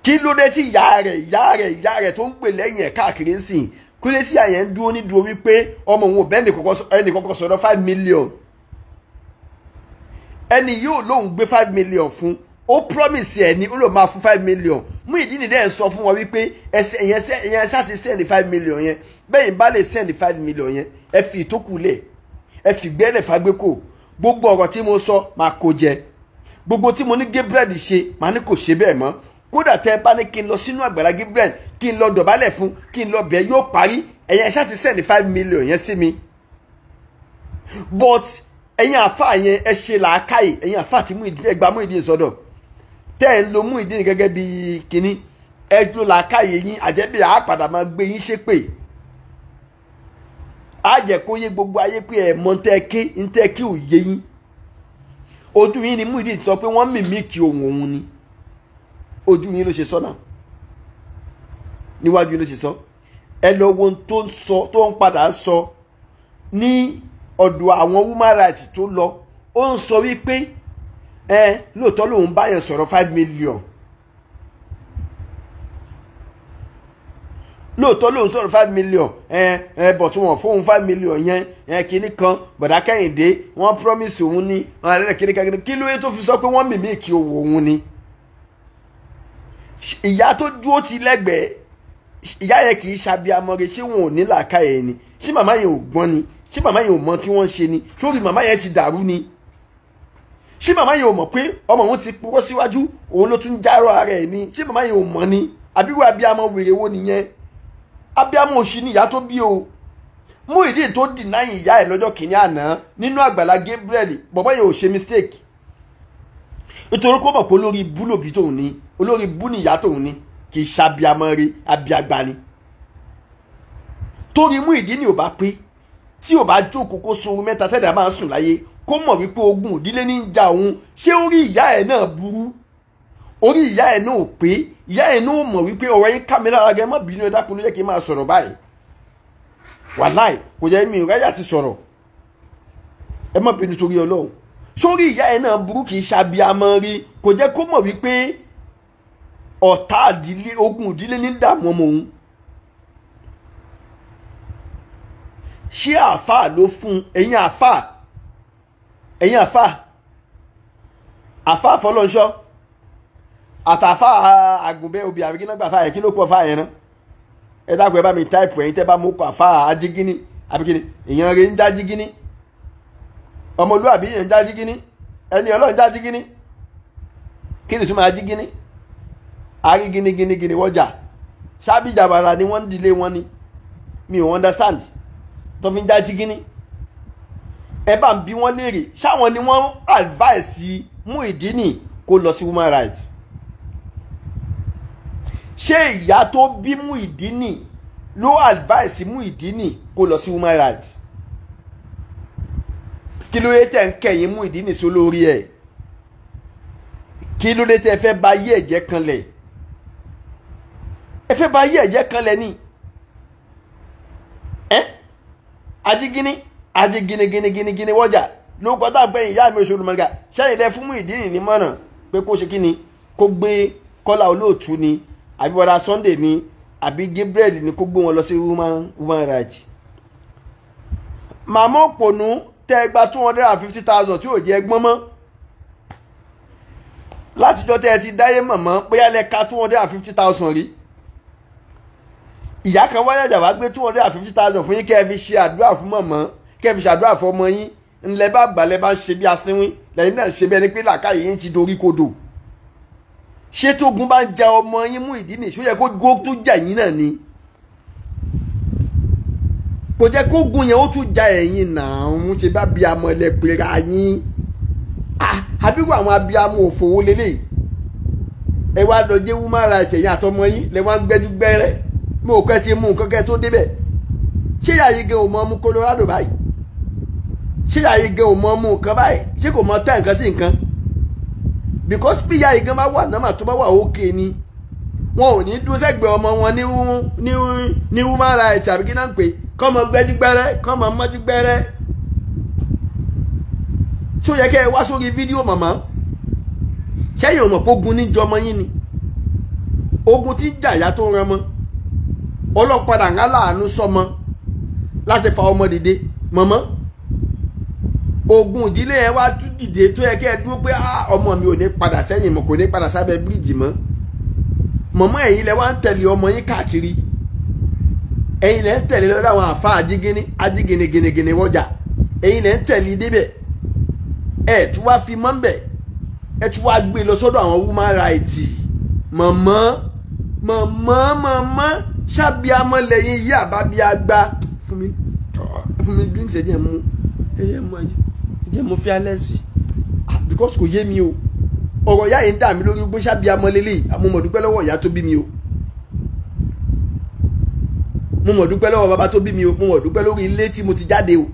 Kí ló dé tí ìyá rẹ̀ tó ń pè lẹ́yìn ẹ̀ káàkiri ń sìn, kí ló dé tí ìyá yẹn ń dúró ní dúró wípé ọmọ òun ò bẹ́ẹ̀ nìkan kan sọ̀rọ̀ 5 million? Ẹni yóò lóun gbé 5 million fún, ó promise ẹ ní ó lò máa fún 5 million. Muyideen dẹ́ sọ fún wọn wípé ẹsẹ ìyẹn ṣáà ti send 5 million yẹn bẹ́ẹ̀ bá lè send 5 million yẹn, ẹ fi ìtókù lẹ̀, ẹ fi gbẹ́lẹ̀ fagbékò. Gbogbo ọ̀rọ̀ tí mo sọ máa kó jẹ, gbogbo tí mo ní Gabriel ṣe máa ní kò ṣe bẹ́ẹ̀ mọ́. Kódà tẹ́ ẹ bá ní kí n lọ sínú àgbàlá Gabriel, kí n lọ dọ̀bálẹ̀ fún, kí n lọ bẹ̀, yóò parí. Ẹ̀yẹn ṣáà ti send 5 million yẹn sí mi. But ẹ̀yin àfáà yẹn, ẹ ṣe làákàyè. Ẹ̀yin àfáà tí Muyideen, ẹ gba Muyideen sọ́dọ̀, tẹ́ ẹ̀ ń lo Muyideen gẹ́gẹ́ bí kínní, ẹ lo làákàyè yín. Àjẹbí àápàdà máa gbé yín ṣépè, á jẹ́ kó yé gbogbo ayé pé ẹ̀ mọ̀ ntẹ́ ké ntẹ́ kí ò yé yín. Ojú yín ni Muyideen sọ pé wọ́n mimic ohun òun ni. Ojú yín ló ṣe sọ náà, níwájú yín ló ṣe sọ. Ẹ lọ wo ohun tó ń sọ, tó ń padà sọ ní ọ̀dọ̀ àwọn human rights tó lọ. Ó ń sọ wípé ẹ lóòótọ́ lòun bá yẹn sọ̀rọ̀ 5 million, lóòótọ́ lòun sọ̀rọ̀ 5 million ẹ ẹ bọ̀ tí wọ́n fóun 5 million yẹn, ẹ kínní kan bọ̀dá Kẹ́hìndé, wọ́n promise òun ní wọ́n alẹ́ kínní kan. Kí ló yẹ tó fi sọ pé wọ́n mimic owó òun ni? Ìyá tó dúró ti lẹ́gbẹ̀ẹ́ ìyá yẹn kì í ṣàbíamọ rẹ̀. Ṣé wọn ò ní làákàyè ni? Ṣé màmá yẹn ò gbọ́n ni? Ṣé màmá yẹn ò mọ tí wọ́n ń ṣe ni? Sórí màmá yẹn ti dàrú ni? Ṣé màmá yẹn ò mọ̀ pé ọmọ òun ti purọ́ síwájú, òun ló tún járọ ara ẹ̀ ni? Ṣé màmá yẹn ò mọ̀ ni? Àbíwá abiyamọ wèrè wo nìyẹn? Abiyamọ òṣì ni ìyá tó bí o. Muyideen tó deny ìyá ẹ̀ lọ́jọ́ kìíní àná nínú Àgbàlá Gabriel, bọ̀bọ́ yẹn ò ṣe mistake, nítorí kó mọ̀ pé olórí bú lòbí tóun ní, olórí bú ni ìyá tóun ní, kì í ṣàbíamọ rí, abiagba ni. Torí Muyideen ni ò bá pé tí ò bá jókòó kó sun mẹ́ta tẹ́lẹ̀ máa ń sùn láyé, kó mọ̀ wípé ogun ìdílé ní ń ja òun. Ṣé orí ìyá ẹ̀ náà burú? Orí ìyá ẹ̀ náà ò pé. Ìyá ẹ̀ náà mọ̀ wípé ọ̀rọ̀ yín ká mi lára gẹ́. Má bínú, ẹ dákun, ló jẹ́ kí n máa sọ̀rọ̀ báyìí. Wàláì kò jẹ́ mi ò ráyà ti sọ̀rọ̀, ẹ má bínú torí Ọlọ́run. Sórí ìyá ẹ̀ náà burú, kì í ṣàbíamọ rí, kò jẹ́ kó mọ̀ wípé ọ̀tá ìdílé, ogun ìdílé ní dààmú ọmọ òun. Ṣé àáfàá ló fún ẹ̀yin àáfàá, ẹ̀yin àáfàá, àáfàá fọlọ́nṣọ́ àtàáfàá àgùnbẹ́ obì àbíkí náà gbàfàá yẹn, kí ló kọ́ àáfàá yẹn náà? Ẹ dákun, ẹ bá mi táìpù ẹ̀yin tẹ́ bá mú kọ́ àáfàá ajígínní àbíkíní, èèyàn rẹ̀ ń já jígínní, ọmọlúwàbí yẹn ń já jígínní, ẹni Ọlọ́run já jígínní. Kí ni súnmọ́ ajígínní? Arí gínígínígíní wọ́jà ṣábìjàbàrà ni wọ́n ń dilé wọn ni, mi ò understand tó fi ń já jígínní. Ẹ bá ń bi wọ́n léèrè, ṣáwọn ni wọ́n advice Muyideen kó lọ sí human rights? Ṣé ìyá tó bí Muyideen ló advice Muyideen kó lọ sí human rights? Kí ló dé tẹ̀ ń kẹ̀yìn Muyideen sí olórí ẹ̀? Kí ló dé tẹ̀ fẹ́ ba ayé ẹ̀jẹ̀ kanlẹ̀? Ẹ fẹ́ ba ayé ẹ̀jẹ̀ kanlẹ̀ ni. Ẹ́ ajígíní ajígíní gíní wọ́jà ló kọ́ tá a gbẹ̀yìn ìyá mi oṣù olùmọ̀gà. Ṣẹ́yìn lẹ fún Muyideen ní mọ̀nà pé kó ṣe kí ni, kó gbé Kọ́lá Olóòtú ni, àbí Bọ́lá Sunday ni, àbí Gabriel ni, kó gbé wọn lọ sí human rights? Màmá òpònú tẹ́ gba 250,000 tí ò jẹ́ gbọ́n mọ́ látijọ́ tẹ́ ẹ ti dáyé mọ̀mọ́, bóyá lẹ ka 250,000 rí. Ìyá kan wáyà jà wá gbé 250,000 fún yín kẹ́ ẹ fi ṣe àdúrà fún mọ̀mọ́, kẹ́ ẹ fi ṣàdúrà fún ọmọ yín. Ńlẹ̀ bá gbà lẹ́ bá ń ṣe bí asínwín, lẹ́yìn náà ṣe bí ẹni pé làákàyè yín ti dorí kodò. Ṣé tógun bá ń ja ọmọ yín Muyideen, ṣó yẹ kó tún jà yín náà ni? Kò jẹ́ kó gun yẹn ó tún ja ẹ̀yin náà. Ń ṣe bá bí amọ̀ lẹ pera yín, àbíkú àwọn abiyamọ òfòwò lélẹ̀. Ẹ wá lọ jẹ́ human rights, ẹ̀yin àtọmọ yín lẹ wá ń gbẹ́jú gbẹ́rẹ́. Mo kẹ́ ti mú nǹkan kẹ́ tó débẹ̀. Ṣé ìyá yìí gan ò mọ mú Colorado báyìí? Ṣé ìyá yìí gan ò mọ mú nǹkan báyìí? Ṣé kò mọ tẹ́ nǹkan sí nǹkan? Because bí ìyá yìí gan bá wà nọ́mà, tó bá wà ókè ni, wọn ò ní dún sẹ́gbẹ̀ẹ́ ọmọ wọn ní human rights àbí kí náà ń pè, kọ́ mọ gbẹ́jú gbẹ́rẹ́, kọ́ mọ mọ́jú gbẹ́rẹ́. Ṣó yẹ kẹ́ ẹ wá sórí fídíò màmá? Ṣẹ́yìn ò mọ̀ pé ogun ní jọmọ yín ni? Ogun tí ń jà ìyá tó ń ran mọ́, ọlọ́padà ńlá láàánú sọmọ láti fa ọmọ dìde. Mọ̀mọ́, ogun ìdílé ẹ wá tún dìde, tó yẹ kẹ́ ẹ dúró pé ọmọ mi ò ní padà sẹ́yìn mọ́, kò ní padà sábẹ́ bíríìjì mọ́. Mọ̀mọ́, ẹ̀yin lẹ wá ń tẹ̀lé ọmọ yín káàkiri, ẹ̀yin lẹ ń tẹ̀lé lọ́dọ̀ àwọn àfa ajígíní ajígíní gínígíní wọ́jà, ẹ̀yin lẹ ń tẹ̀lé débẹ̀. Ẹ̀ tún wá fi mọ́ ń bẹ̀, ẹ tún wá gbé lọ sọ́dọ̀ àwọn human rights. Mọ̀mọ́, mọ̀mọ́, mọ̀mọ́, ṣábíàmọ́ lẹ́yìn yí àbábíàgbà. Fún mi drinks, ẹ jẹ́ mú, ẹ jẹ́ mú, ẹ jẹ́ mú fearless, because kò yé mi o. Ọ̀rọ̀ ìyá yìí ń dà mí lórí gbé. Ṣábíàmọ́ lélẹ̀. Mo mọ̀ dúpẹ́ lọ́wọ́ ìyá tó bí mi o, mo mọ̀ dúpẹ́ lọ́wọ́ bàbá tó bí mi o, mo mọ̀ dúpẹ́ lórí ilé tí mo ti jáde o.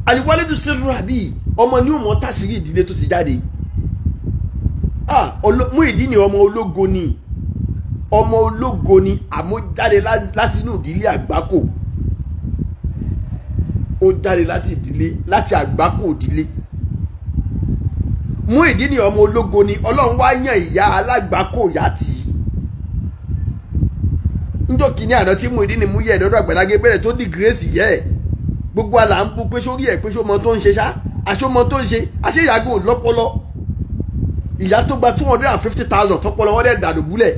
Àlìwálẹ́dùn sẹ́rù àbí ọmọ ní òmò táṣírí ìdílé tó ti jáde. Muyideen ni ọmọ ológo ni, ọmọ ológo ni, àmọ́ jáde láti inú ìdílé àgbákò. Ó jáde láti ìdílé, láti àgbákò ìdílé. Muyideen ni ọmọ ológo ni, Ọlọ́run wá yàn ìyá alágbákò ìyá tì í. Níjọ́ kìíní àná tí Muyideen mú yẹ ẹ̀dọ́dọ̀ Àgbàlá Gabriel tó di grace yẹ ẹ̀, gbogbo àlà ń bú pé sórí ẹ̀ pé sómọ tó ń ṣe ṣá, àṣọmọ tó ń ṣe àṣeyàgò lọ́pọlọ. Ìyá tó gba 250,000 tọpọlọ wọn dẹ̀ dàdú búlẹ̀.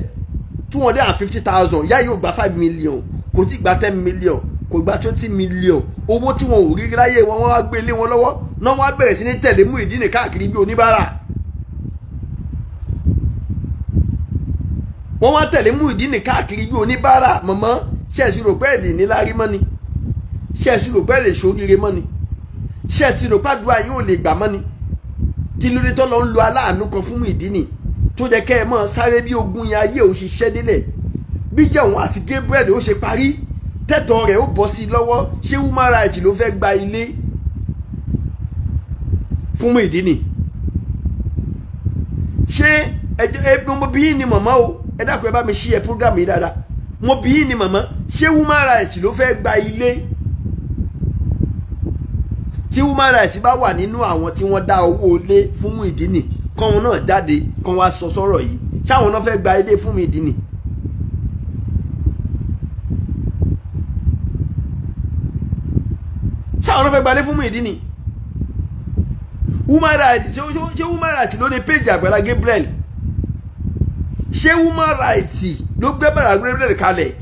250,000, ìyá yóò gba 5 million, kò tí gba 10 million, kò gba 20 million. Owó tí wọn ò rí láyé wọn, wọ́n wá gbé lé wọn lọ́wọ́ náà, wọ́n á bẹ̀rẹ̀ sí ní tẹ̀lé Muyideen káàkiri bí oníbàárà. Wọ́n wá tẹ̀lé Muyideen káàkiri bí oníbàárà. Mọ̀mọ́, ṣẹ́ẹ̀sì rò pé lè níláárí mọ́ ni? Ṣẹ́ẹ̀sì rò pé lè ṣoríire mọ́ ni? Ṣẹ́ẹ̀sì rò pàdúrà yóò lè gbà mọ́ ni? Kí ló dé tó lọ ń lo aláàánú kan fún Muyideen tó jẹ́ kẹ́ ẹ mọ́ sáré bí ogun yẹn ayé ò ṣiṣẹ́ délẹ̀? Bí jẹun àti Gabriel ó ṣe parí, tẹ́tọ̀ rẹ̀ ó bọ́ sí i lọ́wọ́. Ṣé human rights ló fẹ́ gba ilé fún Muyideen? Ṣé ẹ mo bí yín ni mọ̀mọ́ o, ẹ dákun ẹ bá mi ṣí ẹ program yìí dáadáa. Mo bí yín ni mọ̀mọ́, ṣé human rights ló fẹ́ gba ilé? Tí human rights bá wà nínú àwọn tí wọ́n dá owó ilé fún Muyideen, kọ́wọn náà jáde kán wá sọ sọ́rọ̀ yìí. Ṣáwọn náà fẹ́ gba ilé fún Muyideen? Ṣáwọn náà fẹ́ gba ilé fún Muyideen? Human rights, ṣé human rights ló ní péjì Àgbàlá Gabriel? Ṣé human rights ló gbé Àgbàlá Gabriel kalẹ̀?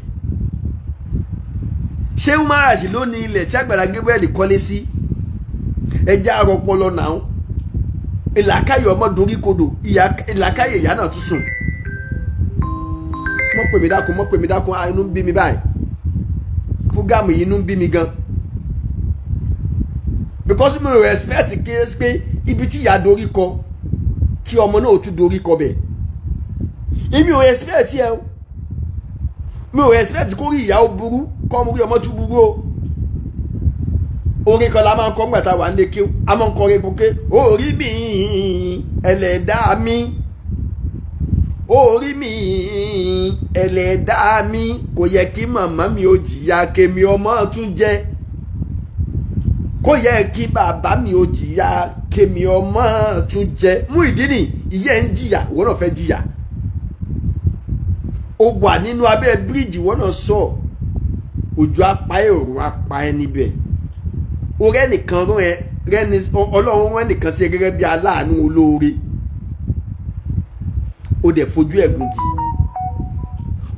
Ṣé human rights ló ní ilẹ̀ tí Àgbàlá Gabriel kọ́lé sí? Ẹja àrọpọlọ náà, ìlàkàyè ọmọ dorí kodò, ìlàkàyè ìyá náà tún sùn. Mọ́ pè mí dákun, mọ́ pè mí dákun, inú ń bí mi báyìí. Fúgàmù yìí inú ń bí mi gan. Because mi ò respect pé ibi tí ìyá dorí kọ kí ọmọ náà tún dorí kọ bẹ̀. Èmi ò respect ẹ o. Mi ò respect kó rí ìyá ó burú, kọ́ ọmọ rí ọmọ tún burú o. Orin kan la máa ń kọ́ ńgbà tá a wà ń lé kí a máa ń kọrin kókè. Orí mi ẹlẹ́dàá mi, orí mi ẹlẹ́dàá mi, kò yẹ kí màmá mi ó jìyà kémi ọmọ tún jẹ, kò yẹ kí bàbá mi ó jìyà kémi ọmọ tún jẹ. Muyideen, ìyẹ́ ń jìyà, ìwọ náà fẹ́ jìyà. Ó wà nínú abẹ́ bíríìjì, ìwọ náà sọ òjò apá ẹ̀, òrùn apá ẹ̀ níbẹ̀. Ọ̀rẹ́ nìkan rán ẹ, rẹni Ọlọ́run rán nìkan sí ẹ gẹ́gẹ́ bí aláàánú olóore. Ó dẹ̀ fojú ẹ̀gúngi,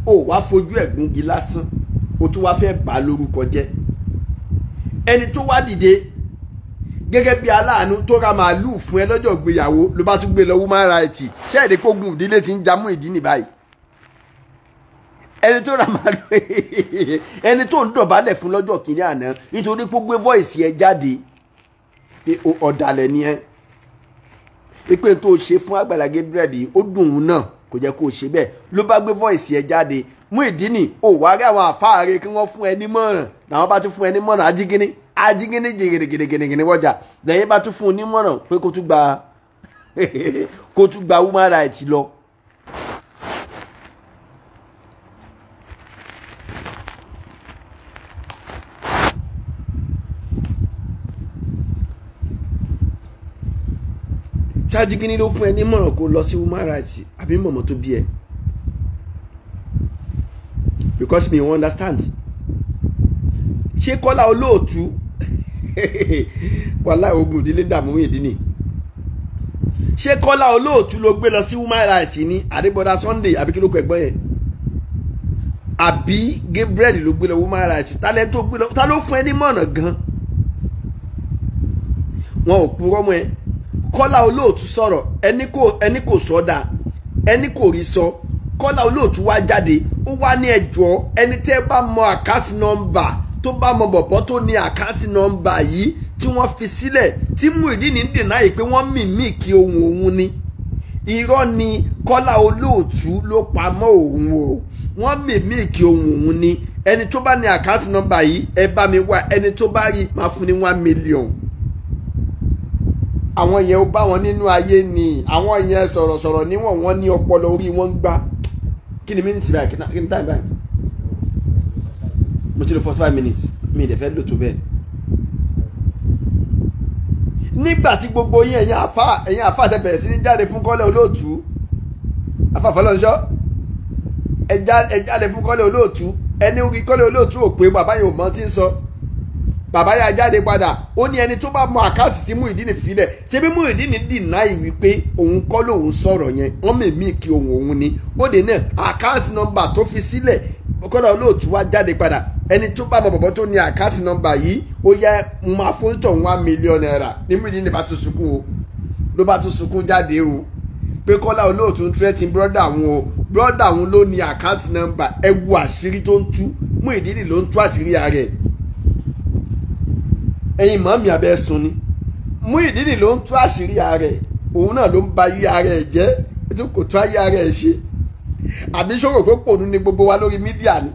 ó wá fojú ẹ̀gúngi lásán, ó tún wá fẹ́ bà á lórúkọ jẹ́. Ẹni tó wá dìde gẹ́gẹ́ bí aláàánú tó ra màálùú fún ẹ lọ́jọ́ ìgbéyàwó ló bá tún gbé lọ human rights. Ṣé èdè kógun ìdílé ti ń ja Muyideen báyìí? Ẹni tó ra màálùú, ẹni tó ń dọ̀bálẹ̀ fún lọ́jọ́ kìíní àná nítorí pé ó gbé voice ẹ jáde pé ọ̀dàlẹ̀ ni ẹ, pé tó ṣe fún Àgbàlá Gabriel ó dùn ún náà kò jẹ́ kó ṣe bẹ́ẹ̀, ló bá gbé voice ẹ jáde. Muyideen, ò wá rí àwọn àfáàrẹ kí wọ́n fún ẹ nímọ̀ràn, làwọn bá tún fún ẹ nímọ̀ràn ajígínní ajígínní jìgìrìgìrìgìrì wọ́jà, lẹ́yìn bá tún fún un nímọ̀ràn pé kó tún gba human rights lọ. Ṣáàjìgínní ló fún ẹ nímọ̀ràn kó lọ sí human rights àbí mọ̀mọ́ tó bí ẹ? Because me understand. Ṣé Kọ́lá Olóòtú wàhálà ogun ìdílé dààmú Muyideen? Ṣé Kọ́lá Olóòtú ló gbé lọ sí human rights ní Adébọ́dá Sunday àbí kí ló kọ ẹ̀gbọ́n yẹn? Àbí Gabriel ló gbé lọ human rights? Ta lẹ́ni tó gbé lọ? Ta ló fún ẹ nímọ̀ràn gan? Wọn ò purọ́ mọ́ ẹ. Kọ́lá Olóòtú sọ̀rọ̀, ẹni kò sọ dáa, ẹni kò rí sọ. Kọ́lá Olóòtú wá jáde, ó wá ní ẹjọ́ ẹni tẹ́ bá mọ àkáǹtì nọ́mbà, tó bá mọ bọ̀bọ̀ tó ní àkáǹtì nọ́mbà yìí tí wọ́n fi sílẹ̀ tí Muyideen ń dènà yìí pé wọ́n mìmí kí ohun òun ni. Irọ́ ni Kọ́lá Olóòtú ló pamọ́ òun o, wọ́n mìmí kí ohun òun ni. Ẹni tó bá ní àkáǹtì nọ́mbà yìí ẹ bá mi wá, ẹni tó bá rí máa fún ní 1 million. Àwọn yẹn ó bá wọn nínú ayé ni, àwọn yẹn sọ̀rọ̀sọ̀rọ̀ níwọ̀n wọn ní ọpọlọ orí wọn ń gbá. Kí ni mínítì báyìí? Kí ni táìmù báyìí? Mo ti lò 45 minutes, mi ì dẹ̀ fẹ́ lò tó bẹ́ẹ̀. Nígbà tí gbogbo yín ẹ̀yin àfáà tẹ bẹ̀rẹ̀ sí ní jáde fún Kọ́lá Olóòtú, àfáà Fọlọ́nṣọ́, ẹ jáde fún Kọ́lá Olóòtú, ẹni orí Kọ́lá Olóòtú ò pé bàbá yẹn ò mọ tí ń sọ. Bàbá yà jáde padà, ó ní ẹni tó bá mọ àkáǹtì tí Muyideen filẹ̀. Ṣé bí Muyideen deny wípé òun kọ́ lòun sọ̀rọ̀ yẹn, wọ́n mèmí kí ohun òun ni. Ó dé náà àkáǹtì nọ́mbà tó fi sílẹ̀, Kọ́lá Olóòtú wá jáde padà, Ẹni tó bá mọ bọ̀bọ̀ tó ní àkáǹtì nọ́mbà yìí, ó yẹ máa fún tọ̀ 1 million naira. Ní Muyideen bá tún sunkún o, ló bá tún sunkún jáde o, pé Kọ́lá Olóòtú ń threaten brother àwọn o, brother àwọn ló ní àkáǹtì nọ́mbà. Ẹ wo àṣírí tó ń tú, Muyideen ló ń tú àṣírí ara ẹ̀. Ẹ̀yin màmí abẹ́ sun ni, Muyideen ló ń tú àṣírí ara ẹ̀, òun náà ló ń ba ayé ara ẹ̀ jẹ́, ètò kò tú ayé ara ẹ̀ ṣe. Àbí ṣòro pé pònú ni gbogbo wa lórí mídíà ni?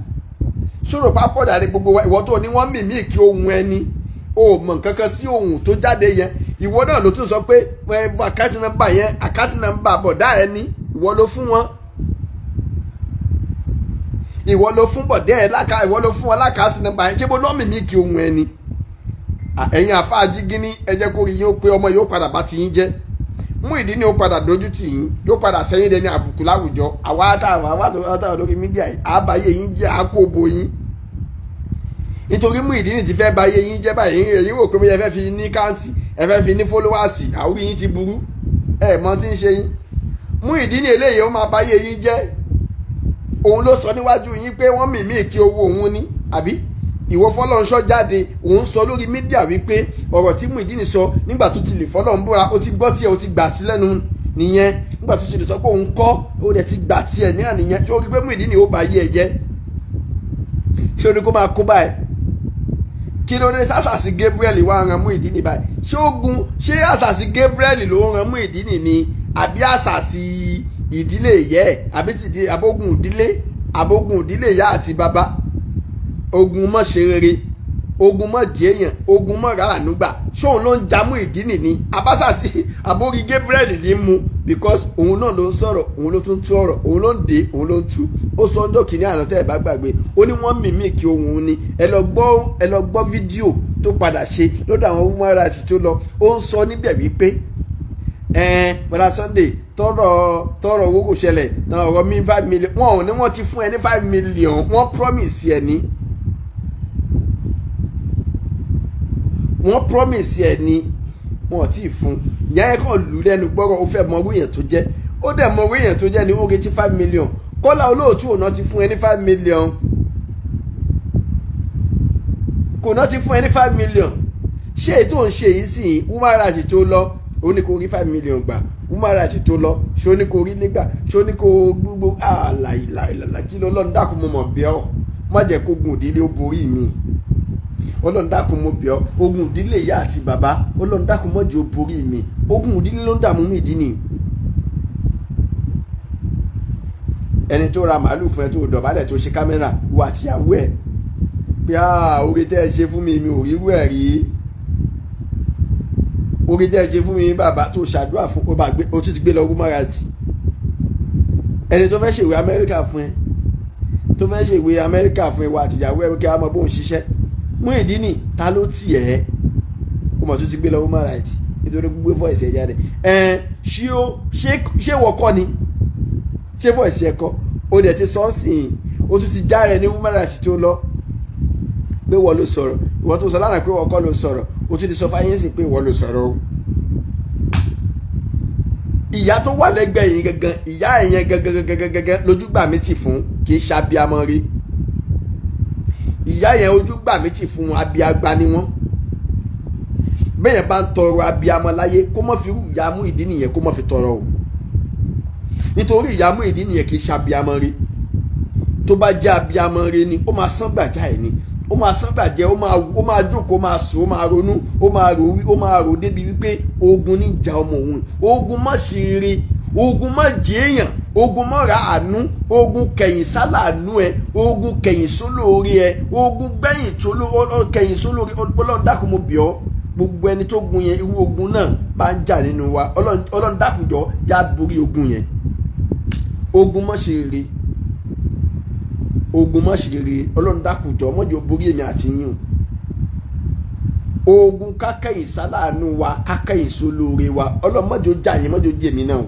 Ṣòro pápọ̀dà ni gbogbo wa? Ìwọ tó ní wọ́n mìmí kí ohun ẹni, o mọ̀ nǹkan kan sí ohun tó jáde yẹn. Ìwọ náà ló tún sọ pé àkáǹtì nọ́mbà yẹn, àkáǹtì nọ́mbà bọ̀dá ẹni, ìwọ ló fún wọn, ìwọ ló fún bọ̀dá ẹ láka, ìwọ ló fún wọn lákàǹtì nọ́mbà yẹn. Ṣé bó lọ́ mìmí kí ohun ẹni? Ẹ̀yin àfáà jígínní, ẹ jẹ́ kó rí yín ó pé ọmọ yóò padà bá ti yín jẹ́. Muyideen ni ó padà dojú tì yín, yóò padà sẹ́yìn dẹni àbùkù láwùjọ. Àwa àtàwọn lórí mídíà yìí, àbáyé yín jẹ́ àkóbò yín. Nítorí Muyideen ti fẹ́ báyé yín jẹ́ báyìí, ẹ̀yin wò pé bóyá ẹ fẹ́ fi ní káǹtì, ẹ fẹ́ fi ní fólówàsì, àwòrán yín ti burú, ẹ mọ tí ń ṣe yín. Muyideen eléyìí ó máa báyé yín jẹ́. Òun ló sọ níwájú yín pé wọ́n mìmí kí owó òun ní, àbí? Ìwọ Fọlọ́runṣọ́ jáde, òun sọ lórí mídíà wípé ọ̀rọ̀ tí Muyideen sọ nígbà tó ti lè Fọlọ́run búra, ó ti gbọ́ tiẹ̀, ó ti gbà sí lẹ́nu nìyẹn. Nígbà tó ti lè sọ pé òun kọ́, ó dẹ̀ ti gbà tiẹ̀ ní àníyẹn. Ṣé o rí pé Muyideen ó bá yé ẹ jẹ́? Ṣé o rí kó máa kó báyìí? Kí ló dé sàṣàṣì Gabriel wá ran Muyideen báyìí? Ṣé ogun, ṣé àṣàṣì Gabriel ló ran Muyideen ni, àbí àṣàṣì ìdílé ìyẹ́, àbí ti abógun ìdílé, abógun ìdílé ìyá àti bàbá? Ogun mọ́ ṣe rere, ogun mọ́ jẹ́yàn, ogun mọ́ ràánú gbà. Ṣóun ló ń ja Muyideen ni? Abásàsí àbórí Gabriel ní mu, because òun náà ló ń sọ̀rọ̀, òun ló tún tú ọ̀rọ̀, òun ló ń dé, òun ló ń tú. Ó sọ ọjọ́ kìíní àná tẹ́ ẹ̀ bá gbàgbé, ó ní wọ́n mìmí kí ohun ni. Ẹ lọ gbọ́ fídíò tó padà ṣe lọ́dọ̀ àwọn human rights tó lọ. Ó ń sọ níbẹ̀ wípé Bọ́lá Sunday tọrọ owó kò ṣẹlẹ̀, ọ̀rọ̀ mi 5 million, wọn ò ní wọ́n ti fún ẹ ní 5 million, wọ́n promise ẹ ní. Wọ́n promise ẹ ní, wọn ò tí ì fún. Ìyá ẹ kàn lù lẹ́nu gbọ́rọ̀, ó fẹ́ mọ owó èèyàn tó jẹ́, ó dẹ̀ mọ owó èèyàn tó jẹ́ ní ó retí 5 million. Kọ́lá Olóòtú ò náà ti fún ẹ ní 5 million, kò náà ti fún ẹ ní 5 million. Ṣé ètò ń ṣe yìí sì human rights tó lọ, ó ní kó rí 5 million gbà. Human rights tó lọ, ṣé ó ní kó rí nígbà, ṣé ó ní kó gbogbo àlàìlàìlà? Kí ló Ọlọ́run dákun mo mọ̀ bí ọ́, má jẹ́ kó gun ìdílé ó borí mi. Ọlọ́run dákun mo bẹ̀ ọ́, ogun ìdílé ìyá àti bàbá, Ọlọ́run dákun má jẹ́ ó borí mi. Ogun ìdílé ló ń dààmú Muyideen. Ẹni tó ra màálù fún ẹ tó dọ̀bálẹ̀ tó ṣe kámẹ́rà, ìwà àtìyàwó ẹ̀ pé oore tẹ́ ẹ ṣe fún mi, mi ò rí irú ẹ̀ rí. Oore tẹ́ ẹ ṣe fún mi bàbá, tó ṣàdúrà fún, ó tún ti gbé lọ human rights. Ẹni tó fẹ́ ṣèwé Amẹ́ríkà fún ẹ, tó fẹ́ ṣèwé Amẹ́ríkà fún ìwà àtìyàwó ẹ kí a mọ bóun ṣiṣẹ́. Muyideen ta ló tì ẹ́? Ó mọ̀ tó ti gbé lọ human rights nítorí gbogbo voice ẹ̀ jáde. Ṣé wọ́n kọ́ ni? Ṣé voice ẹ̀ kọ́? Ó dẹ̀ ti sọ́ọ̀sìn, ó tún ti já rẹ̀ ní human rights tó lọ pé wọ́n ló sọ̀rọ̀. Ìwọ tó sọ lánàá pé wọ́n kọ́ ló sọ̀rọ̀, ó tún ti sọ fáyín sí pé wọ́n ló sọ̀rọ̀ o. Ìyá tó wà lẹ́gbẹ̀ẹ́ yìí gangan, ìyá ẹ̀yẹn gangan gangan gangan lójú gbà mí tì fún, kì í ṣàbíamọ rí. Ìyá yẹn ojú gbà mí tì fún, abiagba ni wọ́n. Bẹ́ẹ̀ bá ń tọrọ abiamọ láyé, kó má fi ìyá Muyideen yẹn, kó má fi tọrọ o. Nítorí ìyá Muyideen yẹn kì í ṣàbíamọ rí. Tó bá jẹ́ abiamọ rí ni, ó máa sán gbàjá ẹ̀ ni, ó máa sán gbàjẹ́, ó máa jókòó, ó máa sùn, ó máa ronú, ó máa rò débi wípé ogun ní ìjà ọmọ òun, ogun má ṣe rere, ogun má jẹ́yàn, ogun má ra àánú, ogun kẹ̀yìn sálàánú ẹ, ogun kẹ̀yìn sólóore ẹ, ogun gbẹ̀yìn kẹ̀yìn sólóore. Ọlọ́run dákun mo bẹ̀ ọ́, gbogbo ẹni tó gun yẹn, irú ogun náà bá ń jà nínú wa, Ọlọ́run dákun jọ já borí ogun yẹn. Ogun má ṣe rere, ogun má ṣe rere, Ọlọ́run dákun jọ má jẹ́ ó borí èmi àti yín o. Ogun kákẹ́yìn sálàánú wa, kákẹ́yìn sólóore wa, Ọlọ́run má jẹ́ ó jà yín, má jẹ́ ó jèmi náà o.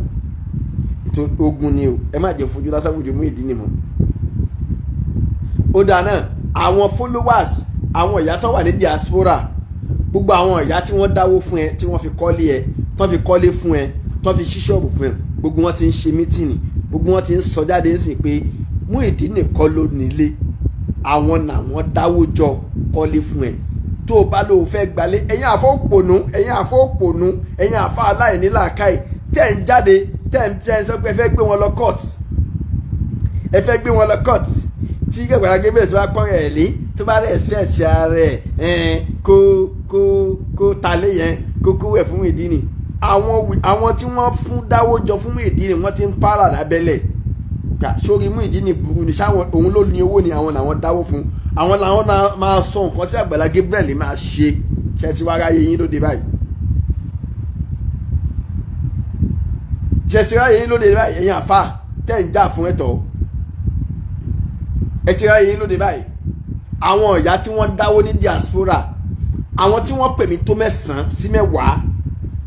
Ogun ni o, ẹ má jẹ́ fojú lásán fojú Muyideen mọ́. Ó dáa náà, àwọn followers, àwọn ìyá tó wà ní diaspora, gbogbo àwọn ìyá tí wọ́n dáwó fún ẹ, tí wọ́n fi kọ́lé ẹ, tó fi kọ́lé fún ẹ, tó fi ṣí ṣọ́ọ̀bù fún ẹ, gbogbo wọn ti ń ṣe mítìnì, gbogbo wọn ti ń sọ jáde ń sìn pé Muyideen nìkan ló nílé. Àwọn làwọn dáwó jọ kọ́lé fún ẹ. Tó o bá lóun fẹ́ gbalé, ẹ̀yin àfọ́pònú, ẹ̀yin àfọ́pònú, ẹ̀yin àfa aláìní làákàyè tẹ̀ ń jáde, tẹ̀ ń sọ pé ẹ fẹ́ gbé wọn lọ court, ẹ fẹ́ gbé wọn lọ court. Tí Àgbàlá Gabriel tó bá pọ́n rẹ̀ lé, tó bá respect ara ẹ̀, kó kó kó talé yẹn, kó kó wẹ̀ fún Muyideen. Àwọn tí wọ́n fún dáwó jọ fún Muyideen, wọ́n ti ń pààrà lábẹ́lẹ̀. Sórí Muyideen burú ni, sáwọn òun ló ní owó ni, àwọn làwọn dáwó fún, àwọn làwọn máa sọ nǹkan tí Àgbàlá Gabriel máa ṣe. Ṣe ti wá ráyè yín lóde báyìí? Ṣe ti ráyè yín lóde báyìí? Ẹ̀yin àfa tẹ́ ń jà fún ẹ̀tọ́, ẹ ti ráyè yín lóde báyìí. Àwọn ìyá tí wọ́n dáwó ní diaspora, àwọn tí wọ́n pè mí tó 9 sí 10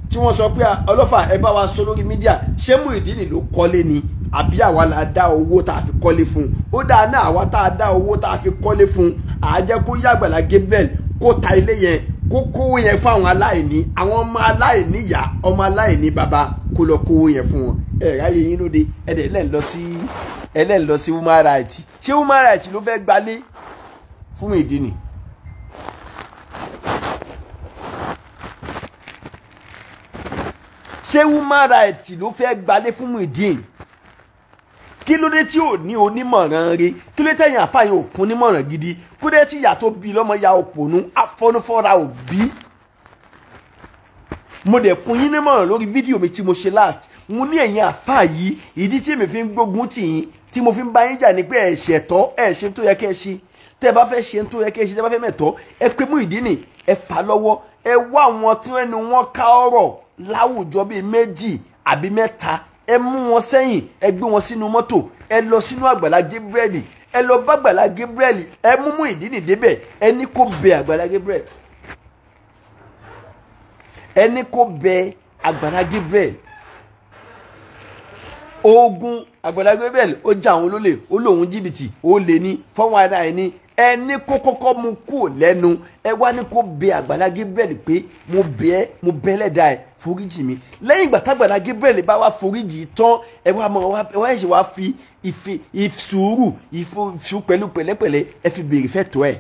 tí wọ́n sọ pé ọlọ́fà ẹ bá wa sọ lórí mídíà, ṣé Muyideen ló kọ́lé ni àbí àwa la dá owó tá a fi kọ́lé fún? Ó dáa náà, àwa tá a dá owó tá a fi kọ́lé fún, à jẹ́ kó yá Àgbàlá Gabriel kó ta ilé yẹn, kó kówó yẹn fún àwọn aláìní, àwọn ọmọ aláìní ìyá, ọmọ aláìní bàbá, kó lọ kówó yẹn fún wọn. Ẹ ráyè yín lóde, ẹ dẹ̀ lẹ́ lọ sí human rights. Ṣé human rights ló fẹ́ gbalé fún Muyideen? Ṣé human rights ló fẹ́ gbalé fún Muyideen? Kí ló dé tí ò ní onímọ̀ràn re? Kí ló dé tẹ̀yìn àfààyàn ò fún nímọ̀ràn gidi? Kí ló dé tí ìyá tó bí lọ́mọ ya òpònú afọ́nufọ́ra òbí? Mo dẹ̀ fún yín nímọ̀ràn lórí fídíò mi tí mo ṣe last. Mo ní ẹ̀yin àfáà yìí, ìdí tí èmi fi ń gbógun tì yín, tí mo fi ń bá yín jà ní pé ẹ ṣẹ̀tọ́, ẹ ṣe tó yẹ kẹ́ ẹ ṣe. Tẹ́ ẹ bá fẹ́ ṣe tó yẹ kẹ́ ẹ ṣe, tẹ́ ẹ bá fẹ́ mẹ̀tọ́, ẹ pé Muyideen, ẹ fà lọ́wọ́, ẹ wá àwọn tí ẹnu wọn ká ọ̀rọ̀ láwùjọ bíi 2 àbí 3, ẹ mú wọn sẹ́yìn, ẹ gbé wọn sínú mọ́tò, ẹ lọ sínú Àgbàlá Gabriel, ẹ lọ bá Àgbàlá Gabriel, ẹ mú Muyideen débẹ̀, ẹ ní kó bẹ Àgbàlá Gabriel, ẹ ní kó bẹ Àgbàlá Gabriel. Ogun Àgbàlá Gabriel ó já àwọn olólè, ó lóun jìbìtì, ó lè ní 419 ní, ẹ ní kó kọ́kọ́ mú kúrò lẹ́nu, ẹ wá ní kó bẹ Àgbàlá Gabriel pé mo bẹ̀ ẹ́, mo bẹ̀ lẹ́dàá ẹ, foríjì mi. Lẹ́yìn ìgbà tágbàlá Gabriel bá wá foríjì tán, ẹ wá mọ ẹ wá ṣe wá fi ìsùúrù ìfú pẹ̀lú pẹ̀lẹ́pẹ̀lẹ́ ẹ fi béèrè fẹ́ tó ẹ̀.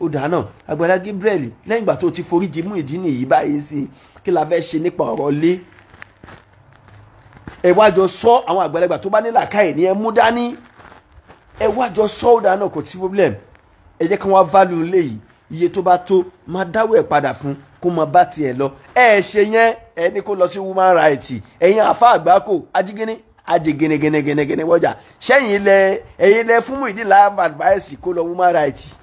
Ó dáná Àgbàlá Gabriel, lẹ́yìn ìgbà tó ti foríjì Muyideen yìí báyìí sí, kí la fẹ́ ṣe nípa ọ̀rọ̀ lé? Ẹ wá jọ sọ, àwọn àgbàlagbà tó bá ní làákàyè ní ẹ mú dání, ẹ wá jọ sọ. Ó dáná, kò sí problem, ẹ jẹ́ kí wọ́n value lé yìí, iye tó bá tó máa dáwọ́ ẹ̀ padà fún, kó máa bá tiẹ̀ lọ. Ẹ ṣe yẹn, ẹ ní kó lọ sí human rights. Ẹ̀yin àfa àgbákò ajígínní ajìgínnígínnígínnígínní wọ́jà sẹ́yìn ilẹ̀, ẹ̀yin lẹ fún Muyideen láàbà advice kó lọ human rights.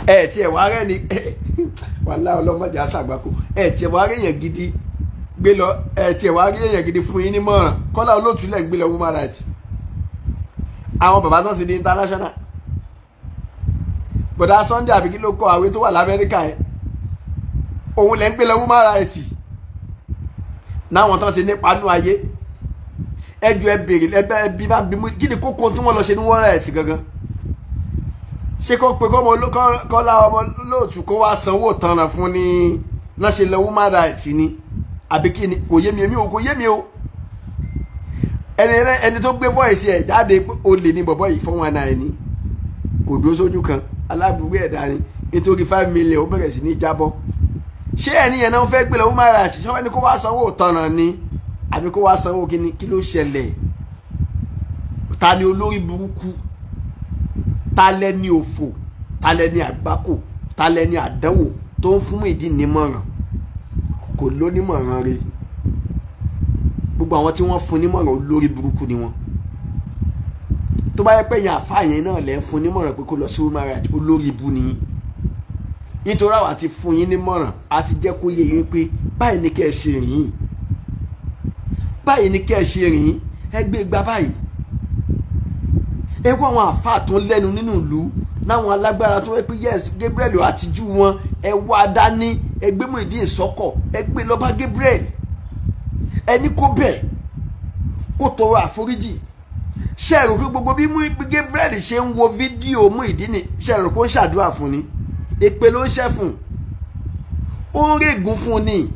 Ẹ tiẹ̀ wá rẹ́ ni wàhálà ọlọ́mọdé àṣàgbákò, ẹ tiẹ̀ wá rí èèyàn gidi gbé lọ, ẹ tiẹ̀ wá rí èèyàn gidi fún yín nímọ̀ràn. Kọ́lá Olóòtú lẹ̀ ń gbé lọ human rights. Àwọn bàbá tó ti di international, bọ̀dá Sunday àbí kí ló kọ àwé tó wà l'Amẹ́ríkà yẹn, òun lẹ́ ń gbé lọ human rights náwọn tán ti nípa nú ayé. Ẹjọ́ ẹ béèrè, ẹbí bá ń bí mú, kí ni kókó tí wọ́n lọ ṣe ní human rights gangan? Ṣé kó pe Kọ́lá ọmọ Olóòtú kó wá sanwó tanràn fún ni náà ṣe lọ human rights ni àbí kí ni? Kò yé mi, èmi ò kò yé mi o. Ẹni tó gbé voice ẹ̀ jáde ó lè ní bọ̀bọ̀ yìí 419 ni, kò dúró sójú kan, alábùgbé ẹ̀dá ni, nítorí 5 million ó bẹ̀rẹ̀ sí ní jábọ́. Ṣé ẹni yẹn náà fẹ́ gbé lọ human rights? Ṣé wọ́n ní kó wá sanwó tanràn ni àbí kó wá sanwó kíni? Kí ló ṣẹlẹ̀? Ta ni olórí burúkú? Ta lẹni òfò? Ta lẹni àgbákò? Ta lẹni àdánwò tó ń fún Muyideen nímọ̀ràn? Kò lónímọ̀ràn rẹ̀. Gbogbo àwọn tí wọ́n fún nímọ̀ràn olórí burúkú ni wọ́n. Tó bá yẹ pé yẹn àfa yẹn náà lẹ́ ń fún nímọ̀ràn pé kó lọ sí human rights, olórí ibu ni yín. Nítorí àwa ti fún yín nímọ̀ràn, a ti jẹ́ kó yé yín pé báyìí ni kẹ́ ẹ ṣe rìn, báyìí ni kẹ́ ẹ ṣe rìn, ẹ gbé gba báyìí. Ẹ kó àwọn àfa tó lẹ́nu nínú ìlú láwọn alágbára tó wẹ́ pé yes Gabriel àtijú wọn, ẹ wá dání, ẹ gbé Muyideen sọ́kọ̀, ẹ gbé lọ bá Gabriel, ẹ ní kó bẹ̀ kó tọrọ àforíjì. Ṣé ẹ rò pé gbogbo bí Gabriel ṣe ń wo fídíò Muyideen, ṣé ẹ rò pé ó ń ṣàdúrà fún ni? Èpè ló ń ṣẹ́ fún, ó ń règùn fún ni.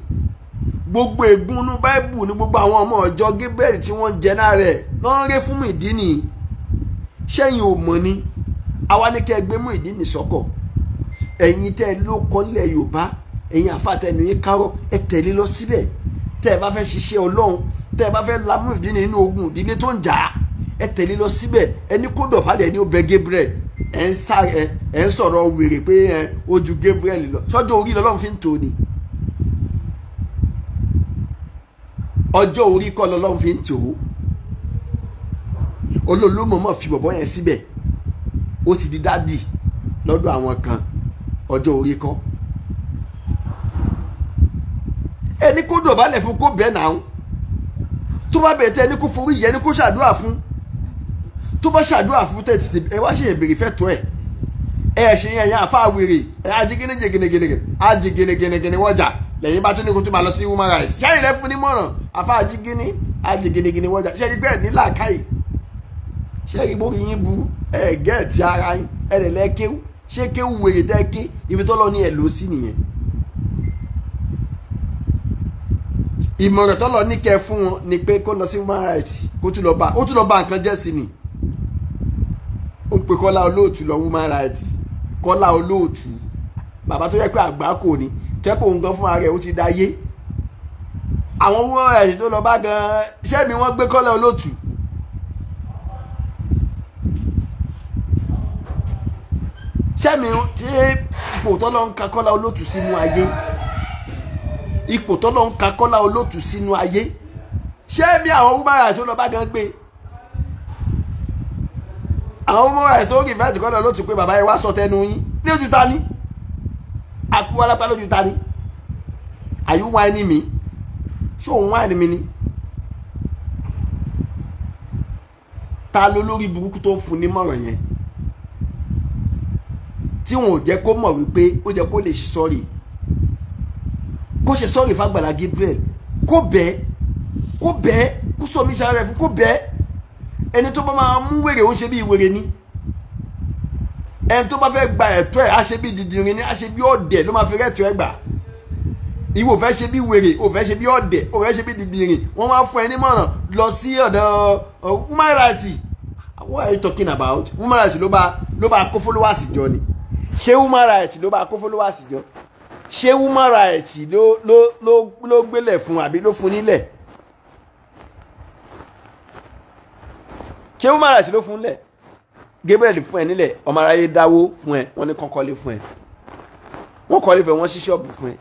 Gbogbo ègún inú Báíbù ní gbogbo àwọn ọmọ ọjọ́ Gabriel tí wọ́n ń jẹ náà rẹ̀ lọ́n ré fún Muyideen. Ṣẹ́yìn ò mọ̀ ni? Àwa ní kẹ́ ẹ gbé Muyideen sọ́kọ̀. Ẹ̀yin tẹ́ ẹ ló kọ́lẹ̀ Yorùbá, ẹ̀yin àfàtẹnu yín kárọ̀, ẹ tẹ̀lé lọ síbẹ̀. Tẹ́ ẹ bá fẹ́ ṣiṣẹ́ Ọlọ́run, tẹ́ ẹ bá fẹ́ la Muyideen nínú ogun ìdílé tó ń jà á, ẹ tẹ̀lé lọ síbẹ̀. Ẹ ní kó dọ̀bálẹ̀, ẹ ní ó bẹ Gabriel. Ẹ ń sọ̀rọ̀ wèrè pé ẹ ó ju Gabriel lọ. Sọ́jọ́ orí lọ́lọ́run fi ń tò ní. Ọjọ́ orí kọ́ lọ́lọ́run fi ń tò ó. Olólùmọ̀mọ̀ fi bọ̀bọ̀ yẹn síbẹ̀. Ó ti di dádì lọ́dọ̀ àwọn kan. Ọjọ́ orí kọ́. Ẹni kó dọ̀bálẹ̀ fún kó bẹ́ẹ̀ náà. Tó bá bẹ̀ẹ̀ tẹ́ ẹni kó forí yẹ, ẹni kó ṣàdúrà fún. Tó bá ṣàdúrà fún tẹ́ tètè ẹ wá ṣe ìbèrè fẹ́ tó ẹ̀. Ẹ ṣe yẹn yẹn àfa wèrè ẹ ajígínní jẹgìnìgìnì ajígìnìgìnì wọ́jà lẹ́yìn bá tún ní kó tún máa lọ sí human rights. Ṣáyìn lẹ́ fún ní mọ̀ràn àfa ajígínní ajígìnìgìnì wọ́jà. Ṣé ẹni bẹ́ẹ̀ ní làákàyè? Ṣé ẹni bóri yín burú? Ẹ gẹ́ẹ̀tì ara yín, ẹ rẹ̀ lẹ́ kéwú. Ṣé kéwú wèrè tẹ́ ké ibi tó lọ ní ẹ̀ ló sí nìyẹn? Ìmọ̀ràn tó lọ ní kẹ́ fún wọn ni pé kó lọ sí human rights, kó tún lọ bá ó tún lọ bá nǹkan jẹ́ sí ni. Ó pe Kọ́lá Olóòtú lọ human rights. Kọ́lá Olóòtú, bàbá tó yẹ pé àgbà kò ní, tó yẹ pé òun gan fúnra rẹ̀ ó ti dáyé. Àwọn human rights tó lọ bá gan, ṣé mi wọ́n gbé Kọ́lá Olóòtú? Ṣé mi ṣé ipò tó lọ ń ka Kọ́lá Olóòtú sínú ayé? Ipò tó lọ ń ka Kọ́lá Olóòtú sínú ayé. Ṣé mi àwọn human rights tó lọ bá gan gbé? Àwọn human rights tó rí fẹ́ẹ̀tì Kọ́lá Olóòtú pé bàbá yẹn wá sọ tẹnu yín ní ojú ta ni? Akúwálápá lójú ta ni? Are you whining me? Ṣé òun whining mi ni? Ta ló lórí burúkú tó ń fún ní mọ̀ràn yẹn? Tí wọn ò jẹ́ kó mọ̀ wípé ó jẹ́ kó lè ṣe sọ́ọ̀rì. Kó ṣe sọ́ọ̀rì f'Àgbàlá Gabriel. Kó bẹ́ẹ̀, kó bẹ́ẹ̀, kó sọ mí ṣara rẹ̀ fún kó bẹ́ẹ̀. Ẹni tó bá máa mú wèrè ó ń ṣe bí wèrè ni. Ẹni tó bá fẹ́ gba ẹ̀tọ́ ẹ̀ á ṣe bí dìdìrín ni, á ṣe bí ọ̀dẹ̀ ló máa fi rẹ́tọ́ ẹ̀ gbà. Ìwọ fẹ́ ṣe bí wèrè, ò fẹ́ ṣe bí ọ̀dẹ̀, ò fẹ́ ṣe bí dìdìrín. Wọ́n máa fún ẹ nímọ̀ràn lọ sí ọ̀dọ̀ human rights. What are you talking about? Human rights ló bá kó followers jọ ni. Ṣé human rights ló bá kó followers jọ? Ṣé human rights ló gbélẹ̀ fún àbí ló fún nílẹ̀? Ṣé human rights ló fún lẹ̀? Gabriel fún ẹ nílẹ̀, ọmọ aráyé dáwó fún ẹ, wọ́n ní kán kọ́lé fún ẹ. Wọ́n kọ́lé fún ẹ, wọ́n ṣí ṣọ́ọ̀bù fún ẹ.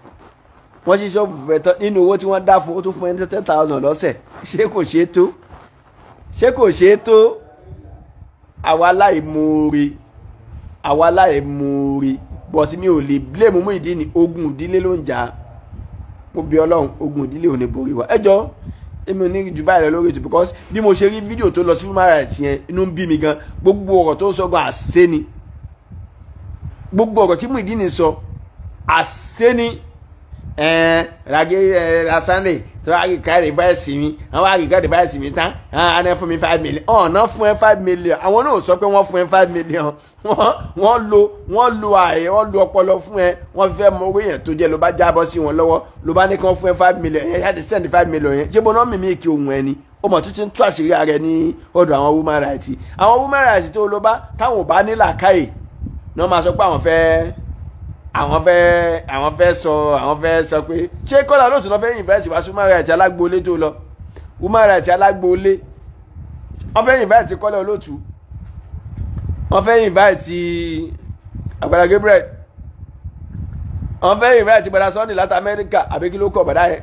Wọ́n ṣí ṣọ́ọ̀bù fún ẹ tán nínú owó tí wọ́n dá fún, ó tún fún ẹ ní 10,000 lọ́sẹ̀. Ṣé kò ṣe é tó? Ṣé kò ṣe é tó? Àwa láìmoore, àwa láìmoore, but mi ò lè blame Muyideen ní ogun ìdílé ló ń jà. Mo bí Ọlọ́run, ogun ìdílé ò ní borí wa. Ẹ jọ̀ọ́, èmi ò ní jù báyìí lọ lórí ètò because bí mo ṣe rí fídíò tó lọ sí human rights yẹn, inú ń bí mi gan. Gbogbo ọ̀rọ̀ tó ń sọ gan àṣẹ ni. Gbogbo ọ̀rọ̀ tí Muyideen sọ àṣẹ ni. Rage Sunday tó wá rí káàdì báyìí mi, àwọn wá rí káàdì báyìí mi tán, á ní fún mi 5 million. Ọ̀nà fún ẹ 5 million. Àwọn náà sọ pé wọ́n fún ẹ 5 million. Wọ́n lo ààyè, wọ́n lo ọpọlọ fún ẹ. Wọ́n fẹ́ mọ owó yẹn tó jẹ́ ló bá jábọ́ sí wọn lọ́wọ́. Ló bá ní kí wọ́n fún ẹ 5 million. Ẹ ṣáà ti send 5 million yẹn. Ṣé bọ́ná mímí kí ohun ẹni? Ó mọ̀ tuntun tú àṣírí ara ẹ ní ọ̀dọ̀ àwọn human rights. Àwọn human rights tó ló bá táwọn ò bá ní làákàyè ni wọ́n máa sọ pé àwọn fẹ́ sọ pé ṣé Kọ́lá Olóòtú lọ fẹ́ invite wá sí human rights alágboolé tó lọ? Human rights alágboolé wọ́n fẹ́ invite Kọ́lá Olóòtú, wọ́n fẹ́ invite Àgbàlá Gabriel, wọ́n fẹ́ invite Bọ̀dá Sunday láti Amẹ́ríkà àbí kí ló kọ̀ bọ̀dá yẹn.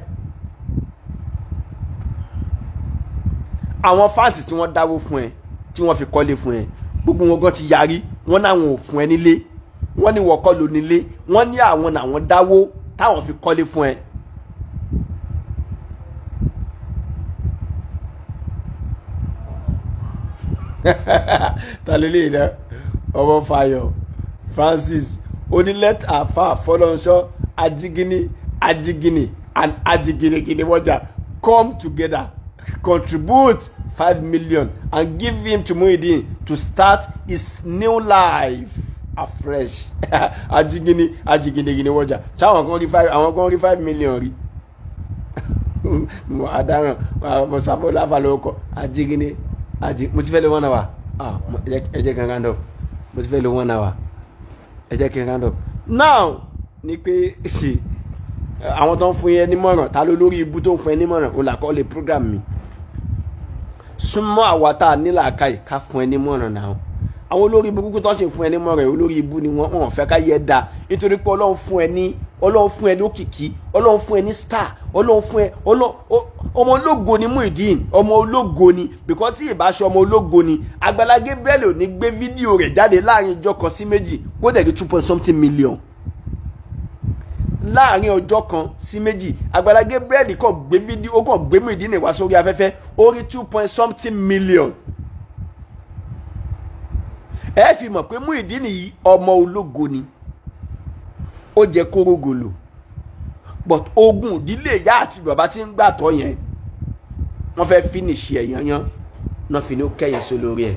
Àwọn fáǹsì tí wọ́n dáwó fún ẹ, tí wọ́n fi kọ́lé fún ẹ, gbogbo wọn gan ti yarí, wọ́n náwọn ò fún ẹ nílé, wọ́n ní wọ́n kọ́ ló nílé, wọ́n ní àwọn làwọn dáwó táwọn fi kọ́lé fún ẹ. Talele iná ọmọ Fayọ̀ Francis onílẹ̀t àfa Fọlọ́nṣọ́ Ajígínní Ajígínní and Ajígínnígínní wọ́jà come together, contribute 5 million and give him to Muyideen to start his new life afresh. Ajígínní Ajígínnígínní wọ́jà ṣáwọn kan rí 5, àwọn kan rí 5 million rí. Mo adaràn mo sábò láfa lórúkọ Ajígínní ají mo ti fẹ́ lé wọ́n náà wá. Ẹ jẹ́ kí n round up, mo ti fẹ́ lo 1 hour. Ẹ jẹ́ kí n round up now. Ni pé àwọn tó ń fún yẹn nímọ̀ràn, ta ló lórí ibú tó ń fún yẹn nímọ̀ràn, òun làkọ́ lè program mi. Súnmọ́ àwa tá a nílà káyì ká fún ẹ nímọ̀ràn náà. Àwọn olórí burúkú tó ṣe fún ẹ nímọ̀ràn, olórí ibú ni wọ́n, wọ́n fẹ́ ká yẹ da. Nítorí pé Ọlọ́run fún ẹ ní, Ọlọ́run fún ẹ lókìkí, Ọlọ́run fún ẹ ní star, Ọlọ́run fún ẹ ọmọ ológo ni Muyideen, ọmọ ológo ni. Because tí ìbá ṣe ọmọ ológo ni, Agbala Gabriel ò ní gbé fídíò rẹ̀ jáde láàrin ìjọ kan sí méjì kó dẹ̀ di 2 point something million láàrin ọjọ́ kan sí méjì. Agbala Gabriel kàn gbé fídíò, ó kàn gbé Muyideen wá sórí afẹ́fẹ́, ó rí 2 point something million. Ẹ fi mọ̀ pé Muyideen yìí ọmọ ológo ni, ó jẹ́ kórógolo. But ogun ìdílé ìyá àti bàbá tí ń gbà tọ́ yẹn, wọ́n fẹ́ finish ẹ̀ yanyan, náà fi ní ó kẹ́yìn sí lórí ẹ̀,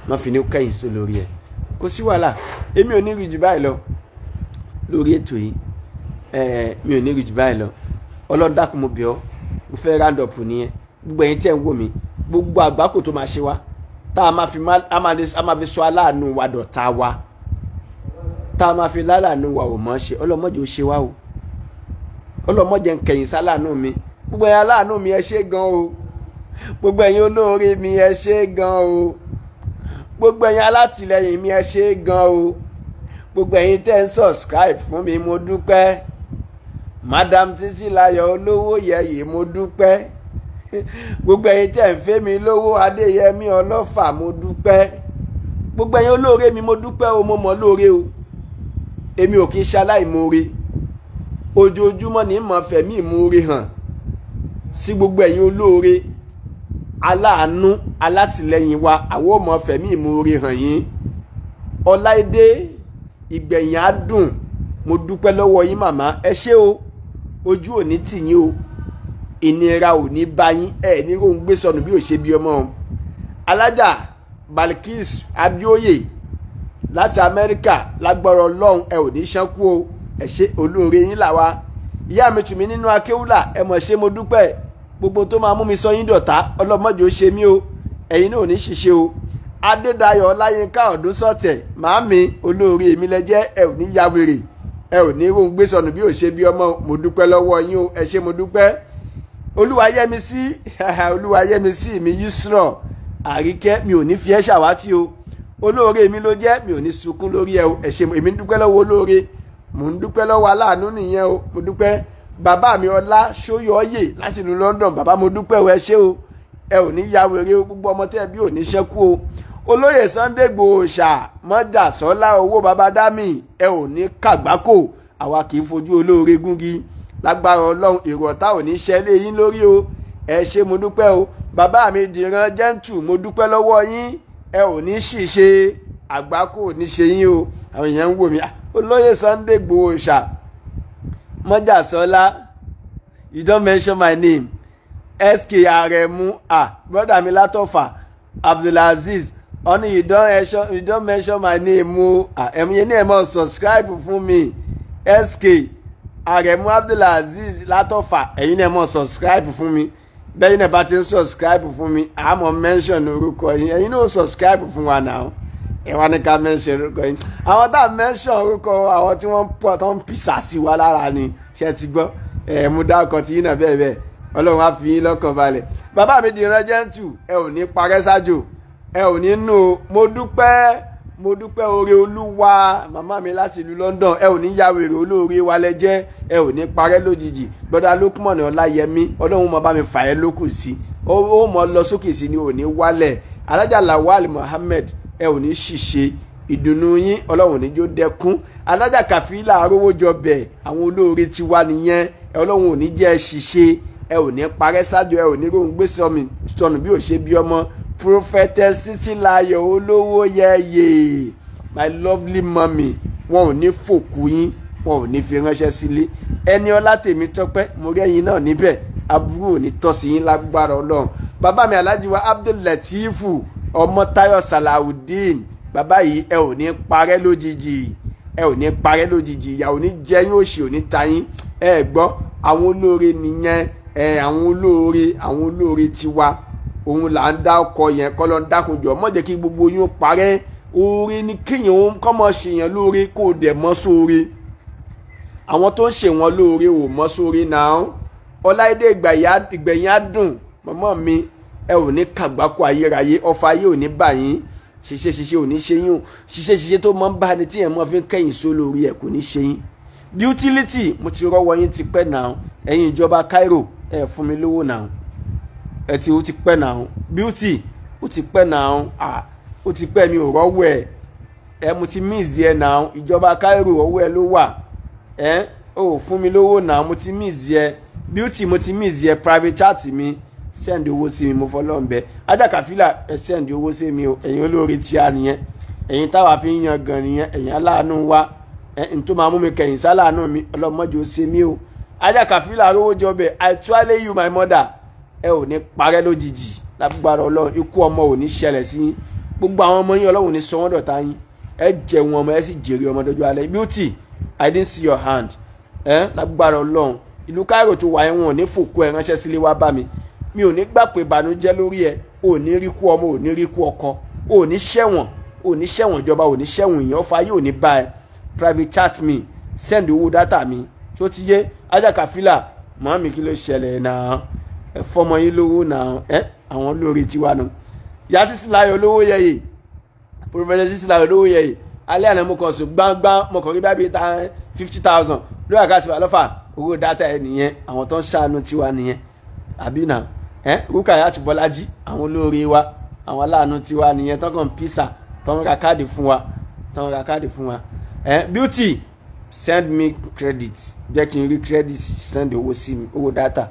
náà fi ní ó kẹ́yìn sí lórí ẹ̀. Kò sí wàhálà, èmi ò ní rí jù báyìí lọ lórí ètò yìí. Mi ò ní rí jù báyìí lọ. Ọlọ́run dákun mo bẹ̀ ọ́, mo fẹ́ round up nìyẹn. Gbogbo ẹ̀yin tí ẹ̀ ń wò mí, gbogbo àgbákò tó máa ṣe wá, tá a máa fi a máa fi sọ aláàánú wa dọ̀tá wa, tá a máa fi láàánú wa ò mọ̀ ṣe, ọlọ́mọdé ó ṣe wá o, ọlọ́mọdé ń kẹ̀yìn sáláàánú mi. Gbogbo ẹ̀yin aláàánú mi, ẹ ṣé gan o. Gbogbo ẹ̀yin olóore mi, ẹ ṣé gan o. Gbogbo ẹ̀yin alátìlẹyìn mi, ẹ ṣé gan o. Gbogbo ẹ̀yin tẹ́ ń subscribe fún mi, mo dúpẹ́. Madam Títílayọ̀ Olówó Yẹyẹ, mo dúpẹ́. Gbogbo ẹ̀yin tẹ́ ń fẹ́ mi lówó, Adéyẹmí Ọlọ́fà, mo dúpẹ́. Gbogbo ẹ̀yin olóore mi, mo dúpẹ́ o. Mo mọ̀ lóore o, èmi ò kí ń ṣaláìmoore. Ojoojúmọ́ ní mọ̀ fẹ̀mí ìmoore hàn sí gbogbo ẹ̀yin olóore, aláàánú, alátìlẹyìn wa. Àwọn ò mọ̀ fẹ̀mí ìmoore hàn yín. Ọláìdé Ìgbẹ̀yìn Adùn, mo dúpẹ́ lọ́wọ́ yín màmá, ẹ ṣé o. Ojú ò ní tì yín o, ìnira ò ní bá yín, ẹ ní kó ń gbé sọnù bí ò ṣe bí ọmọ o. Alájà Balkis Abioye láti Amẹ́ríkà, lágbára Ọlọ́run, ẹ ò ní ṣánkú o. Ẹ ṣé, olóore yín làwa. Ìyá mi tù mí nínú akéwúlà, ẹ mọ̀ ṣé, mo dúpẹ́. Gbogbo tó máa mú mi sọ yín dọ̀tá, ọlọ́mọdé ó ṣe mí o, ẹ̀yin náà ò ní ṣiṣẹ́ o. Adédayọ̀ Ọláyínká Ọdúnsọ̀tẹ̀, màámi olóore èmi lẹ jẹ́, ẹ ò ní ya wèrè, ẹ ò ní rohun gbé sọnù bí ò ṣe bí ọmọ. Mo dúpẹ́ lọ́wọ́ yín o, ẹ ṣé, mo dúpẹ́. Olúwayẹmísí, Olúwayẹmísí mi, Yusra Àríkẹ́, mi ò ní fi ẹ́ ṣàwátì o, olóore mi ló jẹ́, mi ò ní sunkún lórí ẹ o. Ẹ ṣé, èmi ń dúpẹ́ lọ́wọ́ olóore, mò ń dúpẹ́ lọ́wọ́ aláàánú nìyẹn o, mo dúpẹ́. Bàbá mi Ọlá Ṣóyọ̀ọ́yè láti ìlú London, bàbá, mo dúpẹ́ o, ẹ ṣé o. Ẹ ò ní ya wèrè o, gbogbo ọmọ tẹ́ ẹ bí ò ní ṣẹ́kù o. Olóyè Sunday Igboho ṣà mọ́jà sọ́lá owó baba dami, ẹ ò ní kàgbákò. Àwa kì í fojú olóore gúngi. Lágbára Ọlọ́run, èrò ọ̀tá ò ní ṣẹlẹ̀ yín lórí o. Ẹ ṣé, mo dúpẹ́ o. Bàbá mi Dìran Jẹ́ǹtù, mo dúpẹ́ lọ́wọ́ yín, ẹ ò ní ṣìṣe, àgbákò ò ní ṣe yín o. Àwọn èèyàn ń wò mí. Olóyè Sunday Igboho ṣà mọ́jà sọ́lá, you don mention my name. SK Aremu, ah, brother mi látọ̀fà, Abdulaziz ọ̀nì, you don mention my name o. Ah, ẹ̀mú yẹn ní ẹ̀ mọ̀ subscribe fún mi. SK Aremu Abdulaziz látọ̀fà, ẹ̀yin náà mọ̀ subscribe fún mi. Bẹ́ẹ̀ náà bá ti ń subscribe fún mi, àmọ́ mention orúkọ yín. Ẹ̀yin náà subscribe fún wa náà, ẹ wá ní ká mention orúkọ yín. Àwọn tá a mention orúkọ, àwọn tí wọ́n ń pọ̀ tó ń pìsà sí wa lára ni. Ṣe ti gbọ́? Ẹ mú dárúkọ tí yín náà bẹ́ẹ̀ bẹ́ẹ̀. Ọlọ́run á fi yín lọ́kàn balẹ̀. Bàbá mi Dìran Jẹ́ǹtù, ẹ ò ní parẹ́ sájò, ẹ ò ní nù o. Mo dúpẹ́, mo dúpẹ́ oore Olúwa. Màmá mi láti ìlú London, ẹ ò ní ya wèrè, olóore wa lẹ jẹ́, ẹ ò ní parẹ́ lójijì. Gbọ́dọ̀ Lókùmọ̀nì Ọláyẹmí, Ọlọ́run mọ bá mi fà ẹ́ lókù sí, ó mọ lọ sókè sí ni, ò ní wálẹ̀. Alájà Lawal Muhammed, ẹ ò ní ṣìṣe, ìdùnnú yín, Ọlọ́run ò ní jó dẹkún. Alájà Kàfílà Arówójọ bẹ̀, àwọn olóore ti wá nìyẹn. Ọlọ́run ò ní jẹ́ ẹ ṣìṣe, ẹ ò ní parẹ́ sájò, ẹ ò ní róhun gbé sọnù bí ò ṣe bí ọmọ. Prophetess Títílayọ̀ Olówó Yẹyẹ, my lovely mummy, wọn ò ní fòkú yín, wọn ò ní fi ránṣẹ́ sílé. Ẹni ọlá tèmi tọpẹ́, mo rí ẹ̀yin náà níbẹ̀, aburú ò ní tọ́ sí yín lágbára Ọlọ́run. Bàbá mi Alhaji wa Abdul-Latifu Ọmọtáyọ̀ Salawudeen, bàbá yìí, ẹ ò ní parẹ́ lójijì, ẹ ò ní parẹ́ lójijì, ìyà ò ní jẹ yín, òṣì ò ní ta yín. Ẹ gbọ́, àwọn olóore nìyẹn. Ẹ àwọn olóore, àwọn olóore tiwa. Òun là ń dá ọkọ yẹn kọ́ ló ń dákunjọ. Má jẹ́ kí gbogbo yín ó parẹ́. Oore ni kéèyàn kọ́ mọ́ ṣèyàn lóore kó dẹ̀ mọ́ sóore. Àwọn tó ń ṣe wọn lóore ò mọ́ sóore náà. Ọláìdé ìgbẹ̀yìn á dùn. Màmá mi, ẹ ò ní kàgbákò ayérayé, ọfà ayé ò ní bà yín. Ṣiṣẹ́ ṣiṣẹ́ ò ní ṣe yín o. Ṣiṣẹ́ ṣiṣẹ́ tó mọ́ ń bá ni tí ẹ̀ mọ́ fi ń kẹ́yìn só lórí ẹ̀ kò ní ṣe yín. Utility, mo ti rọ́wọ́ yín ti pẹ́ náà. Ẹ̀yin ìjọba Cairo, ẹ fún mi lówó náà. Ẹ ti ó ti pẹ́ náà. Beauty, ó ti pẹ́ náà. À, ó ti pẹ́ mi ò rọ́wọ́ ẹ̀. Ẹ mo ti miss ẹ náà. Ìjọba Cairo ọwọ́ ẹ ló wà. Ẹ ò fún mi lówó náà, mo ti miss ẹ. Beauty, mo ti miss ẹ. Private chat mi, send owó sí mi, mo fọlọ́run bẹ̀. Ajakafila, ẹ send owó sí mi o. Ẹ̀yin olóore tí a nìyẹn. Ẹ̀yin táwa fi ń yan gan nìyẹn. Ẹ̀yin aláàánú wa. Ẹ̀ n tó máa mú mi kẹ̀yìn sáláàánú mi, ọlọ́mọdé ó ṣe mí o. Ajakafila rówó jọ bẹ̀. I twale you my mother. Ẹ ò ní parẹ́ lójijì lágbára Ọlọ́run. Ikú ọmọ ò ní ṣẹlẹ̀ sí yín. Gbogbo àwọn ọmọ yín Ọlọ́run ò ní sọ wọ́n dọ̀tá yín. Ẹ jẹun ọmọ, ẹ sì jèrè ọmọ dọjọ́ alẹ́. Beauty, I didn't see your hand. Ẹ lágbára Ọlọ́run. Ìlú Cairo tó wà yẹn, wọn ò ní fòkú ẹ ránṣẹ́ sílé wá bá mi. Mi ò ní gbà pé ìbànújẹ́ lórí ẹ. Ò ní rí kú ọmọ, ò ní rí kú ọkọ. Ò ní ṣẹ̀wọ̀n, ò ní ṣẹ̀wọ̀n ìjọba, ò ní ṣẹ̀wọ̀n èèyàn. Ọfà ayé ò ní bá ẹ. Private chat mi, send owó data mi. Tó ti yé Ajakafila, màmí kí ló ṣẹlẹ̀ náà? Ẹ fọmọ yín lówó náà. Ẹ àwọn olórí tiwa nu. Ìyá Títílayọ̀ olówó yẹyẹ. Professor Títílayọ̀ olówó yẹyẹ. Alẹ́ àná mo kàn sùn gbangba, mo kàn rí bá bíi 50,000 lórí àkáǹtì wa lọ́fà. Owó data ẹ nìyẹn. Àwọn tó ń ṣàánú tiwa nìyẹn. Àbí náà? Ẹ Rukayat Bọ́lájí, àwọn olóore wa, àwọn aláàánú tiwa nìyẹn. Tó kàn písà, tó ń ra káàdì fún wa, tó ń ra káàdì fún wa. Ẹ Beauty, send me credit. Jẹ́ kí n rí credit, send owó sí mi, owó data.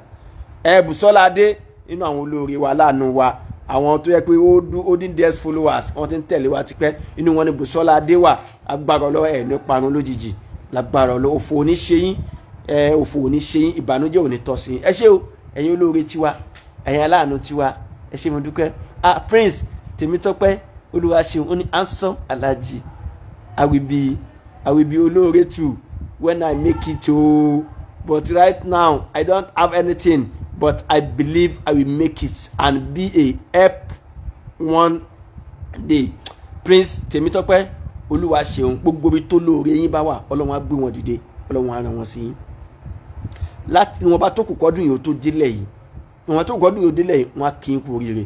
Ẹ Bùsọ́lá Adé, nínú àwọn olóore wa, láàánú wa, àwọn tó yẹ pé ó dín dears followers, wọ́n ti ń tẹ̀lé wa tipẹ́. Inú wọn ni Bùsọ́lá Adé wà. Agbára Ọlọ́run, ẹ̀ ní parun lójijì lágbára Ọlọ́run. Òfò ò ní ṣe yín, ẹ òfò ò ní ṣe yín, ìbànújẹ́ ò ní tọ́ sí yín. Ẹ ṣé o, ẹ̀yin olóore tiwa, ẹ̀yin aláàánú tiwa, ẹ ṣé, mo dúpẹ́. Ah, Prince Tèmítọ́pẹ́ Olúwaṣeun, ó ní handsome Alhaji, I will be olóore too when I make it o, but right now I don't have anything, but I believe I will make it and be a help one day. Prince Tèmítọ́pẹ́ Olúwaṣeun, gbogbo ibi tó lóore yín bá wà, Ọlọ́run á gbé wọn dìde, Ọlọ́run á ràn wọ́n sí yín. Láti ìwọ̀nba tó kù kọ́dún yìí ó tó délẹ̀ yìí, ìwọ̀nba tó kù kọ́dún yìí ó délẹ̀ yìí, wọ́n á kí n kú oríire.